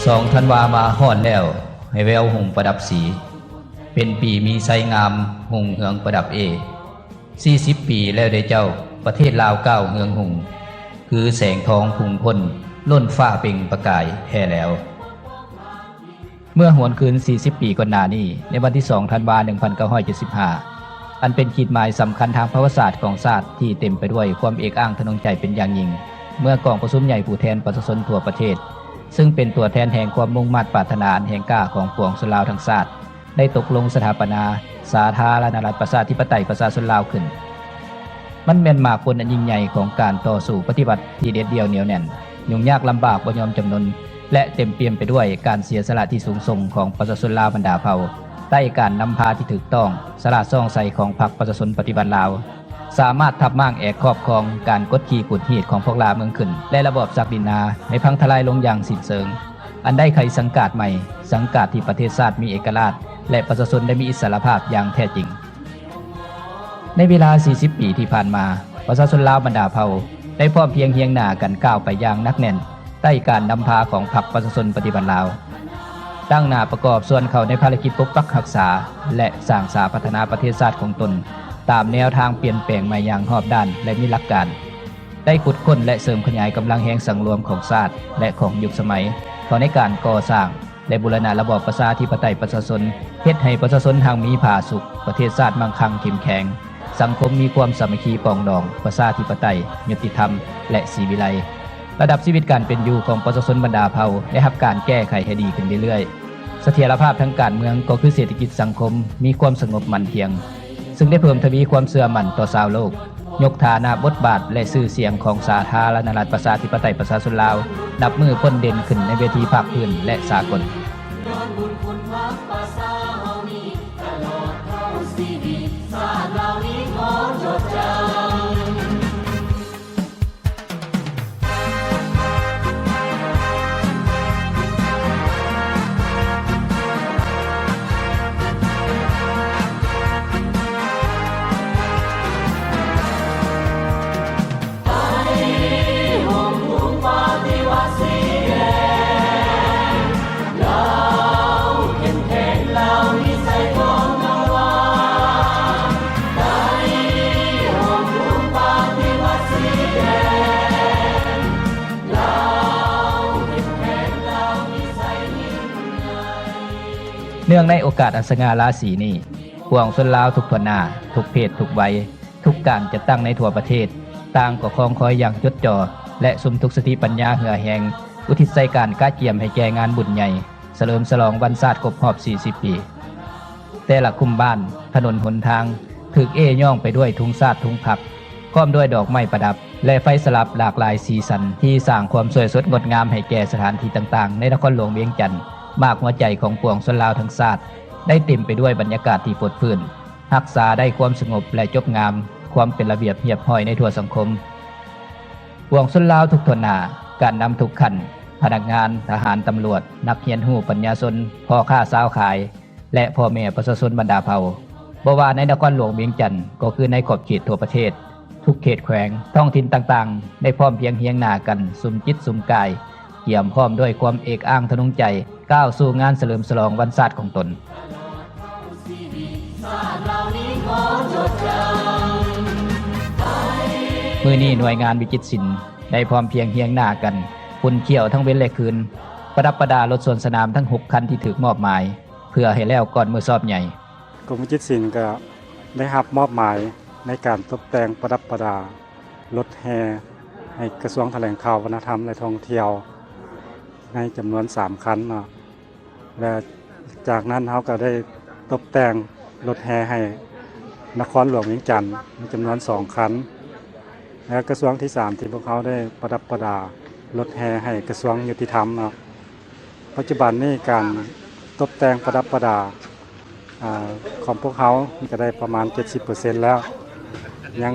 ສອງທັນວາມາຮອດແລ້ວ ໃຫ້ແວວຮຸ່ງປະດັບສີ ເປັນປີມີໄຊງາມຮຸ່ງເຮືອງປະດັບເອ ສີ່ສິບປີແລ້ວເດ້ເຈົ້າ ປະເທດລາວກ້າວເຮືອງຮຸ່ງ ຄືແສງທອງພຸ່ງພົ້ນລົ້ນຟ້າເປັ່ງປະກາຍແທ້ແລ້ວ. ເມື່ອຫວນຄືນສີ່ສິບປີກ່ອນໜ້ານີ້ ໃນວັນທີສອງທັນວາໜຶ່ງພັນເກົ້າຮ້ອຍເຈັດສິບຫ້າ ອັນເປັນຂີດໝາຍສຳຄັນທາງປະຫວັດສາດຂອງຊາດ ທີ່ເຕັມໄປດ້ວຍຄວາມເອກອ້າງທະນົງໃຈເປັນຢ່າງຍິ່ງ ເມື່ອກອງປະຊຸມໃຫຍ່ຜູ້ແທນປະຊາຊົນທົ່ວປະເທດ ຊຶ່ງເປັນຕົວແທນແຫ່ງຄວາມມຸ່ງມາດປາດຖະໜາອັນແຮງກ້າຂອງປວງຊົນລາວທັງຊາດ ໄດ້ຕົກລົງສະຖາປະນາສາທາລະນະລັດປະຊາທິປະໄຕປະຊາຊົນລາວຂຶ້ນ. ມັນແມ່ນໝາກຜົນອັນຍິ່ງໃຫຍ່ຂອງການຕໍ່ສູ້ປະຕິວັດທີ່ເດັດດ່ຽວໜຽວແໜ້ນ, ຫຍຸ້ງຍາກລຳບາກບໍ່ຍອມຈຳນົນ ແລະ ເຕັມປ່ຽມໄປດ້ວຍການເສຍສະຫຼະທີ່ສູງສົ່ງຂອງປະຊາຊົນລາວບັນດາເຜົ່າ ໃຕ້ການນຳພາທີ່ຖືກຕ້ອງ, ສະຫຼາດສ່ອງໃສຂອງພັກປະຊາຊົນປະຕິວັດລາວ ສາມາດທັບມ້າງແອກຄອບຄອງການກົດຂີ່ຂູດຮີດຂອງພວກລ່າເມືອງຂຶ້ນ ແລະ ລະບອບສັກດິນນາໃຫ້ພັງທະລາຍລົງຢ່າງສິ້ນເຊີງ, ອັນໄດ້ໄຂສັງກາດໃໝ່, ສັງກາດທີ່ປະເທດຊາດມີເອກະລາດ ແລະ ປະຊາຊົນໄດ້ມີອິດສະຫຼະພາບຢ່າງແທ້ຈິງ. ໃນເວລາສີ່ສິບປີທີ່ຜ່ານມາ, ປະຊາຊົນລາວບັນດາເຜົ່າໄດ້ພ້ອມພຽງຮຽງໜ້າກັນກ້າວໄປຢ່າງໜັກແໜ້ນ ໃຕ້ການນຳພາຂອງພັກປະຊາຊົນປະຕິວັດລາວ, ຕັ້ງໜ້າປະກອບສ່ວນເຂົ້າໃນພາລະກິດປົກປັກຮັກສາ ແລະ ສ້າງສາພັດທະນາປະເທດຊາດຂອງຕົນ ຕາມແນວທາງປ່ຽນແປງໃໝ່ຢ່າງຮອບດ້ານ ແລະ ມີຫຼັກການ, ໄດ້ຂຸດຄົ້ນ ແລະ ເສີມຂະຫຍາຍກຳລັງແຮງສັງລວມຂອງຊາດ ແລະ ຂອງຍຸກສະໄໝ ເຂົ້າໃນການກໍ່ສ້າງ ແລະ ບູລະນະລະບອບປະຊາທິປະໄຕປະຊາຊົນ, ເຮັດໃຫ້ປະຊາຊົນຮັ່ງມີຜາສຸກ, ປະເທດຊາດມັ່ງຄັ່ງເຂັ້ມແຂງ, ສັງຄົມມີຄວາມສາມັກຄີປອງດອງ, ປະຊາທິປະໄຕຍຸຕິທຳ ແລະ ສີວິໄລ. ລະດັບຊີວິດການເປັນຢູ່ຂອງປະຊາຊົນບັນດາເຜົ່າໄດ້ຮັບການແກ້ໄຂໃຫ້ດີຂຶ້ນເລື້ອຍໆ. ສະຖຽນລະພາບທາງການເມືອງກໍຄືເສດຖະກິດສັງຄົມມີຄວາມສະຫງົບໝັ້ນທ່ຽງ, ຊຶ່ງໄດ້ເພີ່ມທະວີຄວາມເຊື່ອໝັ້ນຕໍ່ຊາວໂລກ, ຍົກຖານະບົດບາດ ແລະ ຊື່ສຽງຂອງສາທາລະນະລັດປະຊາທິປະໄຕປະຊາຊົນລາວ ນັບມື້ພົ້ນເດັ່ນຂຶ້ນໃນເວທີພາກພື້ນ ແລະ ສາກົນ. ເນື່ອງໃນໂອກາດອັນສະຫງ່າລາສີນີ້, ປວງຊົນລາວທຸກທົ່ວໜ້າ, ທຸກເພດ, ທຸກໄວ, ທຸກການຈັດຕັ້ງໃນທົ່ວປະເທດ ຕ່າງກໍຄອງຄອຍຢ່າງຈົດຈໍ່ ແລະ ສຸມທຸກສະຕິປັນຍາເຫື່ອແຮງ ອຸທິດໃສ່ການກະກຽມໃຫ້ແກ່ງານບຸນໃຫຍ່ ສະເຫຼີມສະຫຼອງວັນຊາດຄົບຮອບສີ່ສິບປີ. ແຕ່ລະຄຸ້ມບ້ານ, ຖະໜົນຫົນທາງ ຖືກເອ້ຍ້ອງໄປດ້ວຍທຸງຊາດທຸງພັກ, ພ້ອມດ້ວຍດອກໄມ້ປະດັບ ແລະ ໄຟສະຫຼັບຫຼາກຫຼາຍສີສັນ ທີ່ສ້າງຄວາມສວຍສົດງົດງາມໃຫ້ແກ່ສະຖານທີ່ຕ່າງໆ ໃນນະຄອນຫຼວງວຽງຈັນ, ໝາກຫົວໃຈຂອງປວງຊົນລາວທັງຊາດ ໄດ້ເຕັມໄປດ້ວຍບັນຍາກາດທີ່ຟົດຟື້ນ, ຮັກສາໄດ້ຄວາມສະຫງົບ ແລະ ຈົບງາມຄວາມເປັນລະບຽບຮຽບຮ້ອຍໃນທົ່ວສັງຄົມ. ປວງຊົນລາວທຸກທົ່ວໜ້າ, ການນຳທຸກຂັ້ນ, ພະນັກງານ, ທະຫານ, ຕຳຫຼວດ, ນັກຮຽນຮູ້, ປັນຍາຊົນ, ພໍ່ຄ້າຊາວຂາຍ ແລະ ພໍ່ແມ່ປະຊາຊົນບັນດາເຜົ່າ, ບໍ່ວ່າໃນນະຄອນຫຼວງວຽງຈັນ ກໍຄືໃນຂອບເຂດທົ່ວປະເທດ, ທຸກເຂດແຂວງ, ທ້ອງຖິ່ນຕ່າງໆ ໄດ້ພ້ອມພຽງຮຽງໜ້າກັນ ສຸມຈິດສຸມກາຍ, ກຽມພ້ອມດ້ວຍຄວາມເອກອ້າງທະນົງໃຈ ກ້າວສູ່ງານສະເຫຼີມສະຫຼອງວັນຊາດຂອງຕົນ. ມື້ນີ້ໜ່ວຍງານວິຈິດສິນ ໄດ້ພ້ອມພຽງຮຽງໜ້າກັນ ຂຸ້ນຂ້ຽວທັງເວັນ ແລະ ຄືນ, ປະດັບປະດາລົດສວນສະໜາມທັງຫົກຄັນທີ່ຖືກມອບໝາຍ ເພື່ອໃຫ້ແລ້ວກ່ອນມື້ສອບໃຫຍ່. ກົມວິຈິດສິນກໍໄດ້ຮັບມອບໝາຍໃນການຕົບແຕ່ງປະດັບປະດາລົດແຫ່ໃຫ້ກະຊວງຖະແຫຼງຂ່າວ, ວັດທະນະທຳ ແລະ ທ່ອງທ່ຽວ ໃນຈຳນວນສາມຄັນເນາະ ແລະ ຈາກນັ້ນເຮົາກໍໄດ້ຕົບແຕ່ງລົດແຫ່ໃຫ້ນະຄອນຫຼວງວຽງຈັນໃນຈຳນວນສອງຄັນ ແລະ ກະຊວງທີສາມທີ່ພວກເຮົາໄດ້ປະດັບປະດາລົດແຫ່ໃຫ້ກະຊວງຍຸຕິທຳເນາະ. ປັດຈຸບັນນີ້ການຕົບແຕ່ງປະດັບປະດາ ອາ ຂອງພວກເຮົາກໍໄດ້ປະມານເຈັດສິບເປີເຊັນແລ້ວ. ຍັງ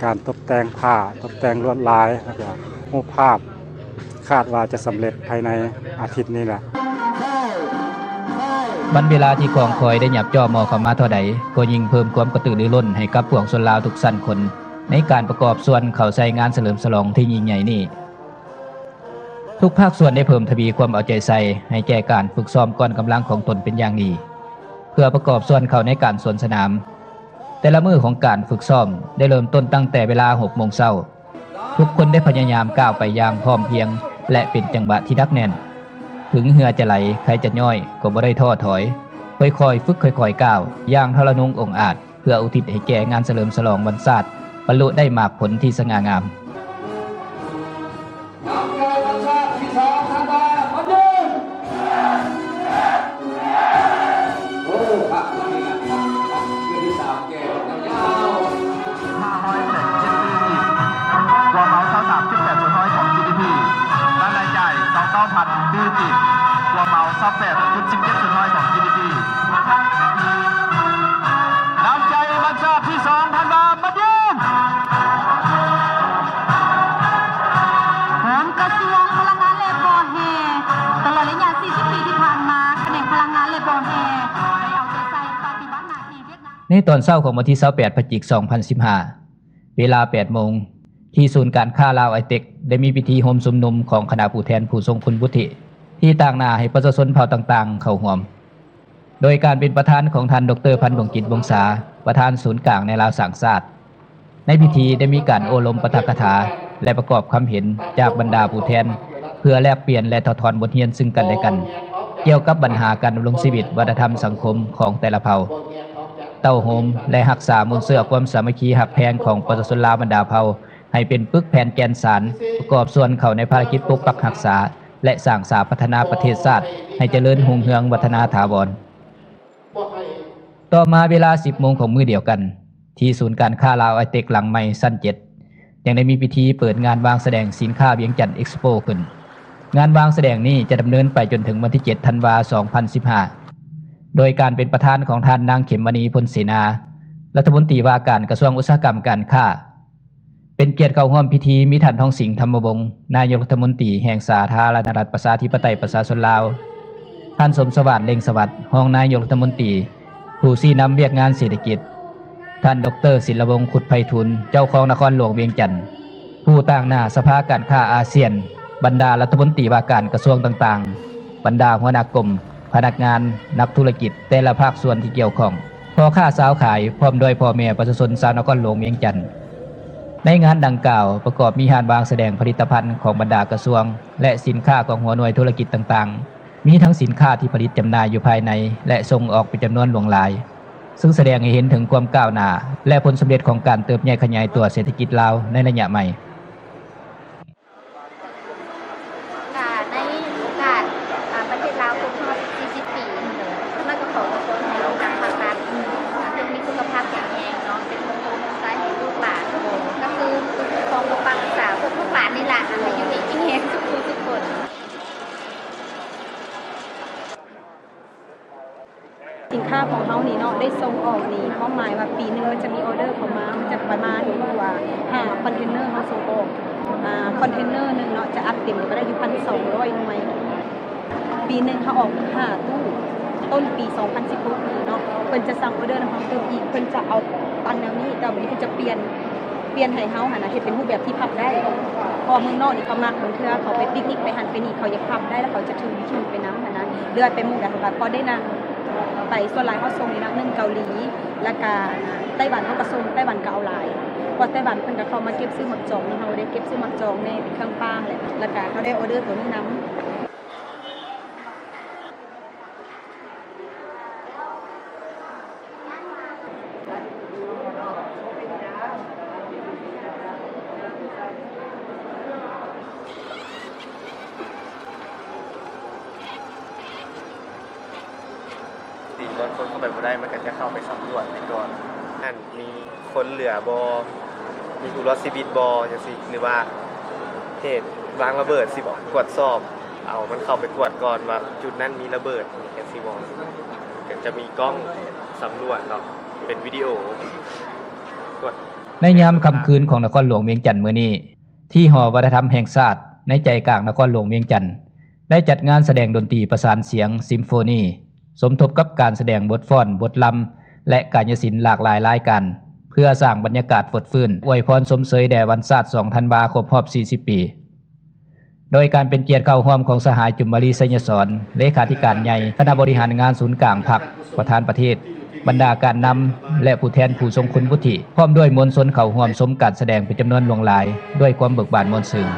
ການຕົບແຕ່ງຜ້າ, ຕົບແຕ່ງລວດລາຍ ແລ້ວກໍຮູບພາບ ຄາດວ່າຈະສຳເລັດພາຍໃນອາທິດນີ້ແຫຼະ. ວັນເວລາທີ່ຄອງຄອຍໄດ້ຫຍັບຈໍ່ມໍ່ເຂົ້າມາເທົ່າໃດ, ກໍຍິ່ງເພີ່ມຄວາມກະຕືລືລົ້ນໃຫ້ກັບປວງຊົນລາວທຸກຊັ້ນຄົນ ໃນການປະກອບສ່ວນເຂົ້າໃສ່ງານສະເຫຼີມສະຫຼອງທີ່ຍິ່ງໃຫຍ່ນີ້. ທຸກພາກສ່ວນໄດ້ເພີ່ມທະວີຄວາມເອົາໃຈໃສ່ໃຫ້ແກ່ການຝຶກຊ້ອມກ້ອນກຳລັງຂອງຕົນເປັນຢ່າງດີ ເພື່ອປະກອບສ່ວນເຂົ້າໃນການສວນສະໜາມ. ແຕ່ລະມື້ຂອງການຝຶກຊ້ອມໄດ້ເລີ່ມຕົ້ນຕັ້ງແຕ່ເວລາຫົກໂມງເຊົ້າ. ທຸກຄົນໄດ້ພະຍາຍາມກ້າວໄປຢ່າງພ້ອມພຽງ ແລະ ເປັນຈັງຫວະທີ່ໜັກແໜ້ນ. ເຖິງເຫື່ອຈະໄຫຼ, ໄຄຈະຍ້ອຍ, ກໍບໍ່ໄດ້ທໍ້ຖອຍ, ຄ່ອຍໆຝຶກ, ຄ່ອຍໆກ້າວ ຢ່າງທະລະນົງອົງອາດ ເພື່ອອຸທິດໃຫ້ແກ່ງານສະເຫຼີມສະຫຼອງວັນຊາດ ບັນລຸໄດ້ໝາກຜົນທີ່ສະຫງ່າງາມ. ນຳໃຈວັນຊາດທີສອງທັນວາ ມາເດີ ໂອ້ ຄັກ ເທື່ອທີສາມແກ່ນຳຍາວ ຫ້າຮ້ອຍແປດຈຸດເຈັດຕື້ກີບ ກວມເອົາຊາວສາມຈຸດແປດສ່ວນຮ້ອຍຂອງຈີດີພີ ລາຍຈ່າຍຊາວເກົ້າພັນຕື້ກີບ ກວມເອົາຊາວແປດຈຸດສິບເຈັດສ່ວນຮ້ອຍຂອງຈີດີພີ ນຳໃຈວັນຊາດທີສອງທັນວາ ມາເດີ ຂອງກະຊວງພະລັງງານ ແລະ ບໍ່ແຮ່. ຕະຫຼອດໄລຍະສີ່ສິບປີທີ່ຜ່ານມາ, ຂະແໜງພະລັງງານ ແລະ ບໍ່ແຮ່ ໄດ້ເອົາໃຈໃສ່ປະຕິບັດໜ້າທີ່ວຽກງານ. ໃນຕອນເຊົ້າຂອງວັນທີຊາວແປດ ພະຈິກ ສອງພັນສິບຫ້າ ເວລາແປດໂມງ ທີ່ສູນການຄ້າລາວໄອເຕັກ ໄດ້ມີພິທີໂຮມຊຸມນຸມຂອງຄະນະຜູ້ແທນຜູ້ຊົງຄຸນວຸດທິ ທີ່ຕາງໜ້າໃຫ້ປະຊາຊົນເຜົ່າຕ່າງໆເຂົ້າຮ່ວມ. ໂດຍການເປັນປະທານຂອງທ່ານ ດອກເຕີ ພັນດວງຈິດ ວົງສາ ປະທານສູນກາງແນວລາວສ້າງຊາດ. ໃນພິທີໄດ້ມີການໂອ້ລົມປາຖະກະຖາ ແລະ ປະກອບຄຳເຫັນຈາກບັນດາຜູ້ແທນ ເພື່ອແລກປ່ຽນ ແລະ ຖອດຖອນບົດຮຽນຊຶ່ງກັນ ແລະ ກັນ ກ່ຽວກັບບັນຫາການດຳລົງຊີວິດ, ວັດທະນະທຳ, ສັງຄົມຂອງແຕ່ລະເຜົ່າ, ເຕົ້າໂຮມ ແລະ ຮັກສາມູນເຊື້ອຄວາມສາມັກຄີຮັກແພງຂອງປະຊາຊົນລາວບັນດາເຜົ່າ ໃຫ້ເປັນປຶກແຜ່ນແກ່ນສານ ປະກອບສ່ວນເຂົ້າໃນພາລະກິດປົກປັກຮັກສາ ແລະ ສ້າງສາພັດທະນາປະເທດຊາດໃຫ້ຈະເລີນຮຸ່ງເຮືອງວັດທະນາຖາວອນ. ຕໍ່ມາເວລາສິບໂມງຂອງມື້ດຽວກັນ, ທີ່ສູນການຄ້າລາວໄອເຕັກຫຼັງໃໝ່ຊັ້ນເຈັດ ຍັງໄດ້ມີພິທີເປີດງານວາງສະແດງສິນຄ້າວຽງຈັນເອັກສະໂປຂຶ້ນ. ງານວາງສະແດງນີ້ຈະດຳເນີນໄປຈົນເຖິງວັນທີເຈັດ ທັນວາ ສອງພັນສິບຫ້າ ໂດຍການເປັນປະທານຂອງທ່ານນາງ ເຂັມມະນີ ພົນເສນາ ລັດຖະມົນຕີວ່າການກະຊວງອຸດສາຫະກຳການຄ້າ. ເປັນກຽດເຂົ້າຮ່ວມພິທີມີທ່ານ ທອງສິງ ທຳມະວົງ ນາຍົກລັດຖະມົນຕີແຫ່ງສາທາລະນະລັດປະຊາທິປະໄຕປະຊາຊົນລາວ, ທ່ານ ສົມສະຫວາດ ເລັ່ງສະຫວັດ ຮອງນາຍົກລັດຖະມົນຕີ ຜູ້ຊີ້ນຳວຽກງານເສດຖະກິດ, ທ່ານ ດອກເຕີ ສິນລະວົງ ຄຸດໄພທູນ ເຈົ້າຄອງນະຄອນຫຼວງວຽງຈັນ, ຜູ້ຕາງໜ້າສະພາການຄ້າອາຊຽນ, ບັນດາລັດຖະມົນຕີວ່າການກະຊວງຕ່າງໆ, ບັນດາຫົວໜ້າກົມ, ພະນັກງານ, ນັກທຸລະກິດແຕ່ລະພາກສ່ວນທີ່ກ່ຽວຂ້ອງ, ພໍ່ຄ້າຊາວຂາຍ ພ້ອມດ້ວຍພໍ່ແມ່ປະຊາຊົນຊາວນະຄອນຫຼວງວຽງຈັນ. ໃນງານດັ່ງກ່າວ ປະກອບມີຮ້ານວາງສະແດງຜະລິດຕະພັນຂອງບັນດາກະຊວງ ແລະ ສິນຄ້າຂອງຫົວໜ່ວຍທຸລະກິດຕ່າງໆ, ມີທັງສິນຄ້າທີ່ຜະລິດຈຳໜ່າຍຢູ່ພາຍໃນ ແລະ ສົ່ງອອກເປັນຈຳນວນຫຼວງຫຼາຍ, ຊຶ່ງສະແດງໃຫ້ເຫັນເຖິງຄວາມກ້າວໜ້າ ແລະ ຜົນສຳເລັດຂອງການເຕີບໃຫຍ່ຂະຫຍາຍຕົວເສດຖະກິດລາວໃນໄລຍະໃໝ່. ກະໃນໂອກາດ ອາ ປະເທດລາວຄົບຮອບສີ່ສິບປີ ຂ້າພະເຈົ້າກໍຂໍອວຍພອນໃຫ້ທາງພາກລັດ ອາ ຈົ່ງມີສຸຂະພາບແຂງແຮງເນາະ ເປັນໂຮງໂພໂຮງໄຊໃຫ້ລູກຫຼານ ກໍຄືຜູ້ປົກຄອງ ຜູ້ປັກສາ ພວກລູກຫຼານນີ້ລະ ໃຫ້ຢູ່ດີມີແຮງທຸກຜູ້ທຸກຄົນ. ສິນຄ້າຂອງເຮົານີ້ເນາະ ໄດ້ສົ່ງອອກນີ້ ຄວາມໝາຍວ່າປີໜຶ່ງມັນຈະມີອໍເດີເຂົ້າມາ ມັນຈະປະມານຢູ່ວ່າຫ້າຄອນເທນເນີເຮົາສົ່ງອອກ. ອາ ຄອນເທນເນີໜຶ່ງເນາະ ຈະອັດເຕັມກໍໄດ້ຢູ່ພັນສອງຮ້ອຍໜ່ວຍ. ປີໜຶ່ງເຮົາອອກຫ້າຕູ້. ຕົ້ນປີສອງພັນສິບຫົກນີ້ເນາະ ເພິ່ນຈະສັ່ງອໍເດີນຳເຮົາຕື່ມອີກ ເພິ່ນຈະເອົາຕັ້ງແນວນີ້ ແຕ່ວ່າມື້ນີ້ເພິ່ນຈະປ່ຽນ ປ່ຽນໃຫ້ເຮົາຫັ້ນນະ ເຮັດເປັນຮູບແບບທີ່ພັບໄດ້ ເພາະວ່າເມືອງນອກນີ້ເຂົາມັກ ບາງເທື່ອເຂົາໄປປິກນິກໄປຫັ້ນໄປນີ້ ເຂົາຢາກພັບໄດ້ ແລ້ວເຂົາຈະຖືຢູ່ຫິ້ວໄປນຳຫັ້ນນະ ຫຼືວ່າໄປໝູ່ໃດເຂົາກໍພໍໄດ້ນັ່ງ. ໄປສ່ວນຫຼາຍເຮົາສົ່ງນີ້ນະ ໜຶ່ງເກົາຫຼີ ແລ້ວກະໄຕ້ຫວັນເຮົາກໍສົ່ງ ໄຕ້ຫວັນກໍເອົາຫຼາຍ ເພາະໄຕ້ຫວັນເພິ່ນກໍເຂົ້າມາເກັບຊື້ໝາກຈອງນຳເຮົາເດ້ ເກັບຊື້ໝາກຈອງແດ່ ເປັນເຄື່ອງປາງແຫຼະ ແລ້ວກະເຮົາໄດ້ອໍເດີໂຕນີ້ນຳ. ທີ່ບ່ອນຄົນເຂົ້າໄປບໍ່ໄດ້ ມັນກໍຈະເຂົ້າໄປສຳຫຼວດໄປກ່ອນ ຫັ້ນມີຄົນເຫຼືອບໍ່ ມີຜູ້ລອດຊີວິດບໍ່ ຈັ່ງຊີ້ ຫຼືວ່າເຫດວາງລະເບີດຊິບໍ່ ກວດສອບ ເອົາມັນເຂົ້າໄປກວດກ່ອນວ່າຈຸດນັ້ນມີລະເບີດ ຈັ່ງຊີ້ບໍ່ ກໍຈະມີກ້ອງສຳຫຼວດເນາະ ເປັນວິດີໂອກວດ. ໃນຍາມຄ່ຳຄືນຂອງນະຄອນຫຼວງວຽງຈັນມື້ນີ້ ທີ່ຫໍວັດທະນະທຳແຫ່ງຊາດ ໃນໃຈກາງນະຄອນຫຼວງວຽງຈັນ ໄດ້ຈັດງານສະແດງດົນຕີປະສານສຽງ Symphony ສົມທົບກັບການສະແດງບົດຟ້ອນ, ບົດລຳ ແລະ ກາຍະສິນຫຼາກຫຼາຍລາຍການ ເພື່ອສ້າງບັນຍາກາດຟົດຟື້ນ ອວຍພອນຊົມເຊີຍແດ່ວັນຊາດສອງທັນວາ ຄົບຮອບສີ່ສິບປີ. ໂດຍການເປັນກຽດເຂົ້າຮ່ວມຂອງສະຫາຍ ຈຸມມະລີ ໄຊຍະສອນ ເລຂາທິການໃຫຍ່ຄະນະບໍລິຫານງານສູນກາງພັກ, ປະທານປະເທດ, ບັນດາການນຳ ແລະ ຜູ້ແທນຜູ້ຊົງຄຸນວຸດທິ ພ້ອມດ້ວຍມວນຊົນເຂົ້າຮ່ວມຊົມການສະແດງເປັນຈຳນວນຫຼວງຫຼາຍ ດ້ວຍຄວາມເບີກບານມ່ວນຊື່ນ.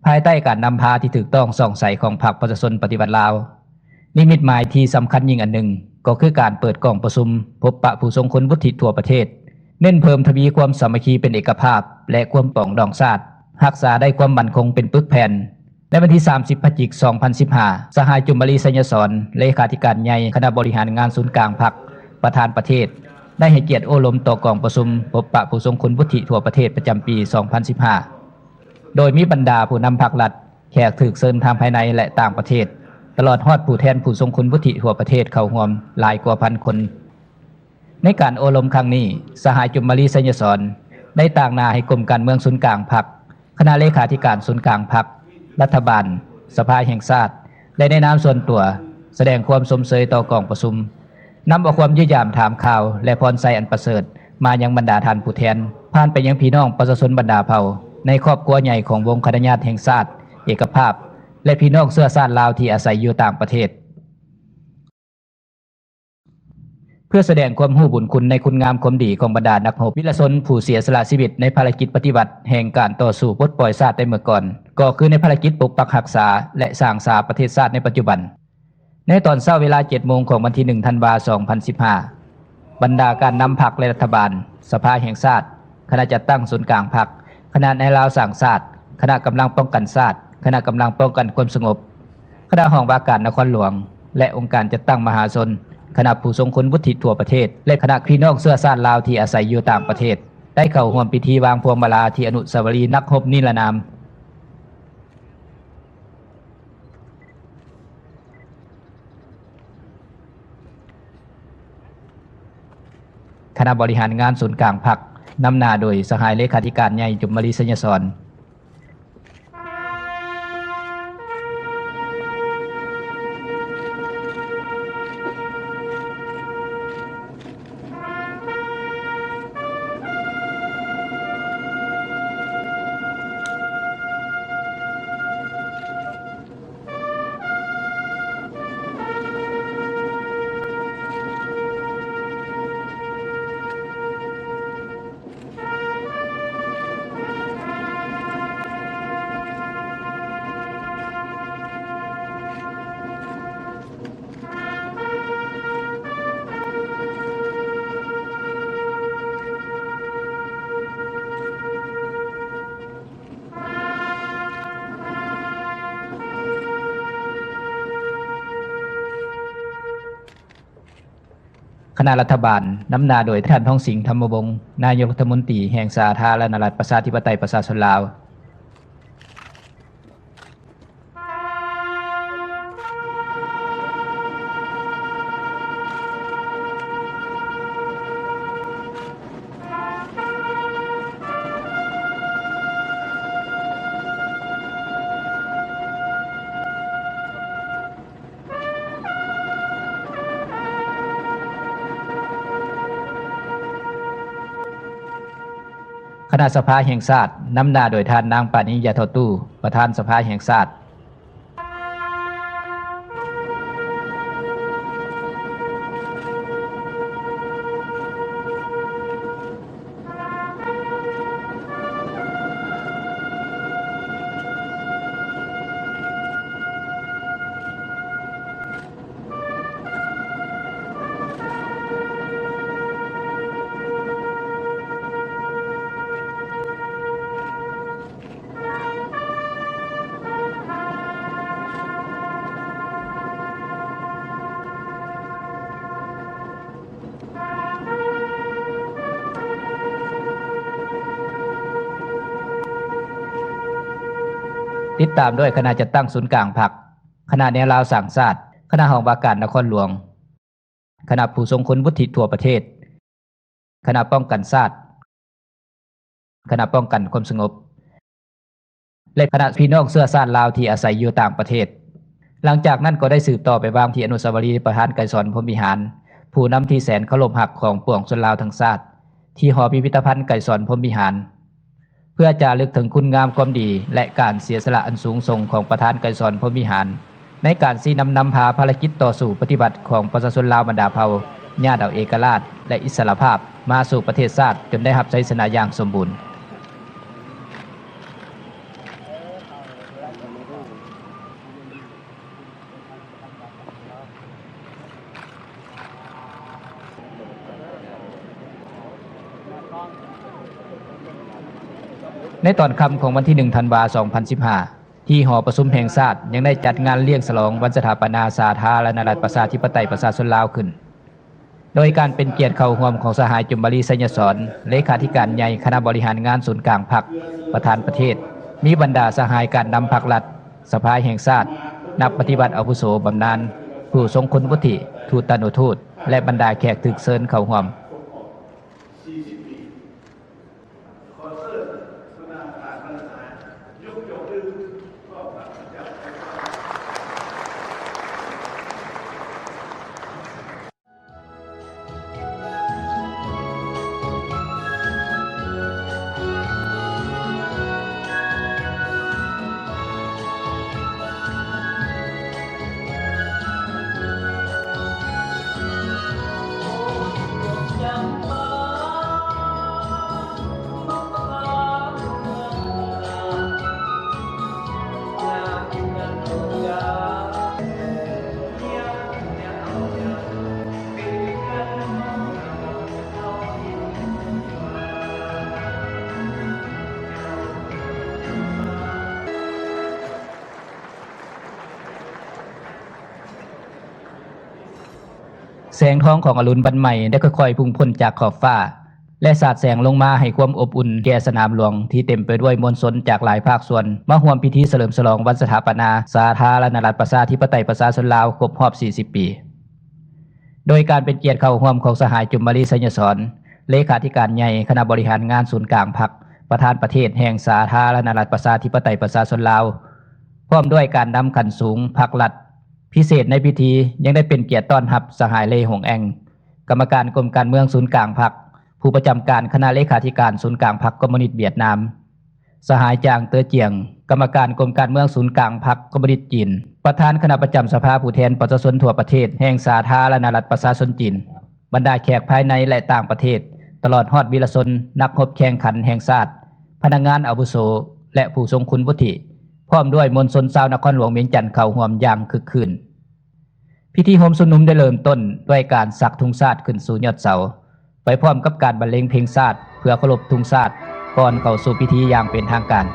ພາຍໃຕ້ການນຳພາທີ່ຖືກຕ້ອງຊ່ອງໃສຂອງພັກປະຊາຊົນປະຕິວັດລາວ, ນິມິດໝາຍທີ່ສຳຄັນຍິ່ງອັນໜຶ່ງ ກໍຄືການເປີດກອງປະຊຸມພົບປະຜູ້ຊົງຄຸນວຸດທິທົ່ວປະເທດ, ເນັ້ນເພີ່ມທະວີຄວາມສາມັກຄີເປັນເອກະພາບ ແລະ ຄວາມປອງດອງຊາດ, ຮັກສາໄດ້ຄວາມໝັ້ນຄົງເປັນປຶກແຜ່ນ. ໃນວັນທີສາມສິບ ພະຈິກ ສອງພັນສິບຫ້າ ສະຫາຍ ຈຸມມະລີ ໄຊຍະສອນ ເລຂາທິການໃຫຍ່ຄະນະບໍລິຫານງານສູນກາງພັກ, ປະທານປະເທດ ໄດ້ໃຫ້ກຽດໂອ້ລົມຕໍ່ກອງປະຊຸມພົບປະຜູ້ຊົງຄຸນວຸດທິທົ່ວປະເທດປະຈຳປີ ສອງພັນສິບຫ້າ ໂດຍມີບັນດາຜູ້ນຳພັກລັດ, ແຂກຖືກເຊີນທາງພາຍໃນ ແລະ ຕ່າງປະເທດ, ຕະຫຼອດຮອດຜູ້ແທນຜູ້ຊົງຄຸນວຸດທິທົ່ວປະເທດເຂົ້າຮ່ວມຫຼາຍກວ່າພັນຄົນ. ໃນການໂອ້ລົມຄັ້ງນີ້, ສະຫາຍ ຈຸມມະລີ ໄຊຍະສອນ ໄດ້ຕາງໜ້າໃຫ້ກົມການເມືອງສູນກາງພັກ, ຄະນະເລຂາທິການສູນກາງພັກ, ລັດຖະບານ, ສະພາແຫ່ງຊາດ ແລະ ໃນນາມສ່ວນຕົວ ສະແດງຄວາມຊົມເຊີຍຕໍ່ກອງປະຊຸມ, ນຳເອົາຄວາມຢ້ຽມຢາມຖາມຂ່າວ ແລະ ພອນໄຊອັນປະເສີດມາຍັງບັນດາທ່ານຜູ້ແທນ, ຜ່ານໄປຍັງພີ່ນ້ອງປະຊາຊົນບັນດາເຜົ່າ ໃນຄອບຄົວໃຫຍ່ຂອງວົງຄະນະຍາດແຫ່ງຊາດເອກະພາບ ແລະ ພີ່ນ້ອງເຊື້ອຊາດລາວທີ່ອາໄສຢູ່ຕ່າງປະເທດ. ເພື່ອສະແດງຄວາມຮູ້ບຸນຄຸນໃນຄຸນງາມຄວາມດີຂອງບັນດານັກຮົບວິລະຊົນຜູ້ເສຍສະຫຼະຊີວິດໃນພາລະກິດປະຕິວັດແຫ່ງການຕໍ່ສູ້ປົດປ່ອຍຊາດແຕ່ເມື່ອກ່ອນ, ກໍຄືໃນພາລະກິດປົກປັກຮັກສາ ແລະ ສ້າງສາປະເທດຊາດໃນປັດຈຸບັນ. ໃນຕອນເຊົ້າເວລາເຈັດໂມງຂອງວັນທີໜຶ່ງ ທັນວາ ສອງພັນສິບຫ້າ ບັນດາການນຳພັກ ແລະ ລັດຖະບານ, ສະພາແຫ່ງຊາດ, ຄະນະຈັດຕັ້ງສູນກາງພັກ, ຄະນະນາຍລາວສ້າງຊາດ, ຄະນະກຳລັງປ້ອງກັນຊາດ, ຄະນະກຳລັງປ້ອງກັນຄວາມສະຫງົບ, ຄະນະຫ້ອງວ່າການນະຄອນຫຼວງ ແລະ ອົງການຈັດຕັ້ງມະຫາຊົນ, ຄະນະຜູ້ຊົງຄຸນວຸດທິທົ່ວປະເທດ ແລະ ຄະນະພີ່ນ້ອງເຊື້ອຊາດລາວທີ່ອາໄສຢູ່ຕ່າງປະເທດ ໄດ້ເຂົ້າຮ່ວມພິທີວາງພວງມາລາທີ່ອະນຸສາວະລີນັກຮົບນິລະນາມ. ຄະນະບໍລິຫານງານສູນກາງພັກ ນຳໜ້າໂດຍສະຫາຍເລຂາທິການໃຫຍ່ ຈຸມມະລີ ໄຊຍະສອນ. ຄະນະລັດຖະບານ ນຳໜ້າໂດຍທ່ານ ທອງສິງ ທຳມະວົງ ນາຍົກລັດຖະມົນຕີແຫ່ງສາທາລະນະລັດ ປະຊາທິປະໄຕ ປະຊາຊົນລາວ. ຄະນະສະພາແຫ່ງຊາດ ນຳໜ້າໂດຍທ່ານນາງ ປານີ ຢາທໍ່ຕູ້ ປະທານສະພາແຫ່ງຊາດ. ຕິດຕາມດ້ວຍຄະນະຈັດຕັ້ງສູນກາງພັກ, ຄະນະແນວລາວສ້າງຊາດ, ຄະນະຫ້ອງວ່າການນະຄອນຫຼວງ, ຄະນະຜູ້ຊົງຄຸນວຸດທິທົ່ວປະເທດ, ຄະນະປ້ອງກັນຊາດ, ຄະນະປ້ອງກັນຄວາມສະຫງົບ ແລະ ຄະນະພີ່ນ້ອງເຊື້ອຊາດລາວທີ່ອາໄສຢູ່ຕ່າງປະເທດ. ຫຼັງຈາກນັ້ນກໍໄດ້ສືບຕໍ່ໄປວາງທີ່ອະນຸສາວະລີປະທານໄກສອນ ພົມວິຫານ, ຜູ້ນຳທີ່ແສນເຄົາລົບຮັກຂອງປວງຊົນລາວທັງຊາດ, ທີ່ຫໍພິພິທະພັນໄກສອນ ພົມວິຫານ. ເພື່ອຈາລຶກເຖິງຄຸນງາມຄວາມດີ ແລະ ການເສຍສະຫຼະອັນສູງສົ່ງຂອງປະທານໄກສອນ ພົມວິຫານ ໃນການຊີ້ນຳນຳພາພາລະກິດຕໍ່ສູ້ປະຕິວັດຂອງປະຊາຊົນລາວບັນດາເຜົ່າ ຍາດເອົາເອກະລາດ ແລະ ອິດສະຫຼະພາບມາສູ່ປະເທດຊາດ ຈົນໄດ້ຮັບໄຊຊະນະຢ່າງສົມບູນ. ໃນຕອນຄ່ຳຂອງວັນທີໜຶ່ງ ທັນວາ ສອງພັນສິບຫ້າ ທີ່ຫໍປະຊຸມແຫ່ງຊາດ ຍັງໄດ້ຈັດງານລ້ຽງສະຫຼອງວັນສະຖາປະນາສາທາລະນະລັດ ປະຊາທິປະໄຕ ປະຊາຊົນລາວຂຶ້ນ. ໂດຍການເປັນກຽດເຂົ້າຮ່ວມຂອງສະຫາຍ ຈຸມມະລີ ໄຊຍະສອນ ເລຂາທິການໃຫຍ່ຄະນະບໍລິຫານງານສູນກາງພັກ ປະທານປະເທດ, ມີບັນດາສະຫາຍການນຳພັກລັດ, ສະພາແຫ່ງຊາດ, ນັກປະຕິວັດອາວຸໂສບຳນານ, ຜູ້ຊົງຄຸນວຸດທິ, ທູຕານຸທູດ ແລະ ບັນດາແຂກຖືກເຊີນເຂົ້າຮ່ວມ. ແສງທອງຂອງອະລຸນວັນໃໝ່ໄດ້ຄ່ອຍໆພຸ່ງພົ້ນຈາກຂອບຟ້າ ແລະ ສາດແສງລົງມາໃຫ້ຄວາມອົບອຸ່ນແກ່ສະໜາມຫຼວງທີ່ເຕັມໄປດ້ວຍມວນຊົນຈາກຫຼາຍພາກສ່ວນ ມາຮ່ວມພິທີສະເຫຼີມສະຫຼອງວັນສະຖາປະນາສາທາລະນະລັດ ປະຊາທິປະໄຕ ປະຊາຊົນລາວ ຄົບຮອບສີ່ສິບປີ. ໂດຍການເປັນກຽດເຂົ້າຮ່ວມຂອງສະຫາຍ ຈຸມມະລີ ໄຊຍະສອນ ເລຂາທິການໃຫຍ່ຄະນະບໍລິຫານງານສູນກາງພັກ ປະທານປະເທດແຫ່ງສາທາລະນະລັດ ປະຊາທິປະໄຕ ປະຊາຊົນລາວ ພ້ອມດ້ວຍການນຳຂັ້ນສູງພັກລັດ. ພິເສດໃນພິທີຍັງໄດ້ເປັນກຽດຕ້ອນຮັບສະຫາຍ ເລ ຫົງແອງ ກຳມະການກົມການເມືອງສູນກາງພັກ, ຜູ້ປະຈຳການຄະນະເລຂາທິການສູນກາງພັກຄອມມູນິດຫວຽດນາມ, ສະຫາຍ ຈາງ ເຕີຈຽງ ກຳມະການກົມການເມືອງສູນກາງພັກຄອມມູນິດຈີນ, ປະທານຄະນະປະຈຳສະພາຜູ້ແທນປະຊາຊົນທົ່ວປະເທດແຫ່ງສາທາລະນະລັດປະຊາຊົນຈີນ, ບັນດາແຂກພາຍໃນ ແລະ ຕ່າງປະເທດ, ຕະຫຼອດຮອດວິລະຊົນ, ນັກຮົບແຂ່ງຂັນແຫ່ງຊາດ, ພະນັກງານອາວຸໂສ ແລະ ຜູ້ຊົງຄຸນວຸດທິ, ພ້ອມດ້ວຍມວນຊົນຊາວນະຄອນຫຼວງວຽງຈັນເຂົ້າຮ່ວມຢ່າງຄຶກຄື້ນ. ພິທີໂຮມຊຸມນຸມໄດ້ເລີ່ມຕົ້ນດ້ວຍການສັກທຸງຊາດຂຶ້ນສູ່ຍອດເສົາ, ໄປພ້ອມກັບການບັນເລງເພງຊາດເພື່ອເຄົາລົບທຸງຊາດ ກ່ອນເຂົ້າສູ່ພິທີຢ່າງເປັນທາງການ.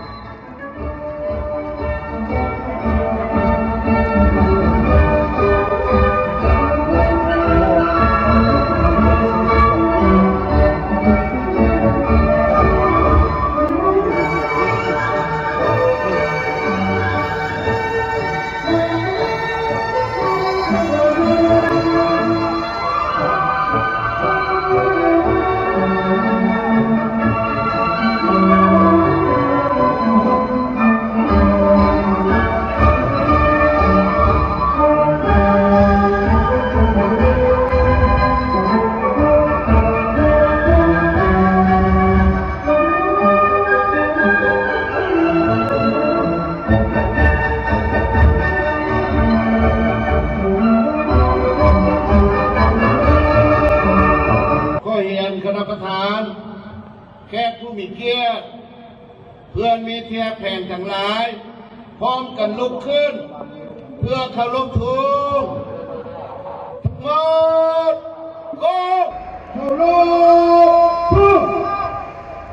ແຂກແຂວງທັງຫຼາຍ ພ້ອມກັນລຸກຂຶ້ນ ເພື່ອເຄົາລົບທຸງ. ທັງໝົດ ໂກ! ເຄົາລົບທຸງ.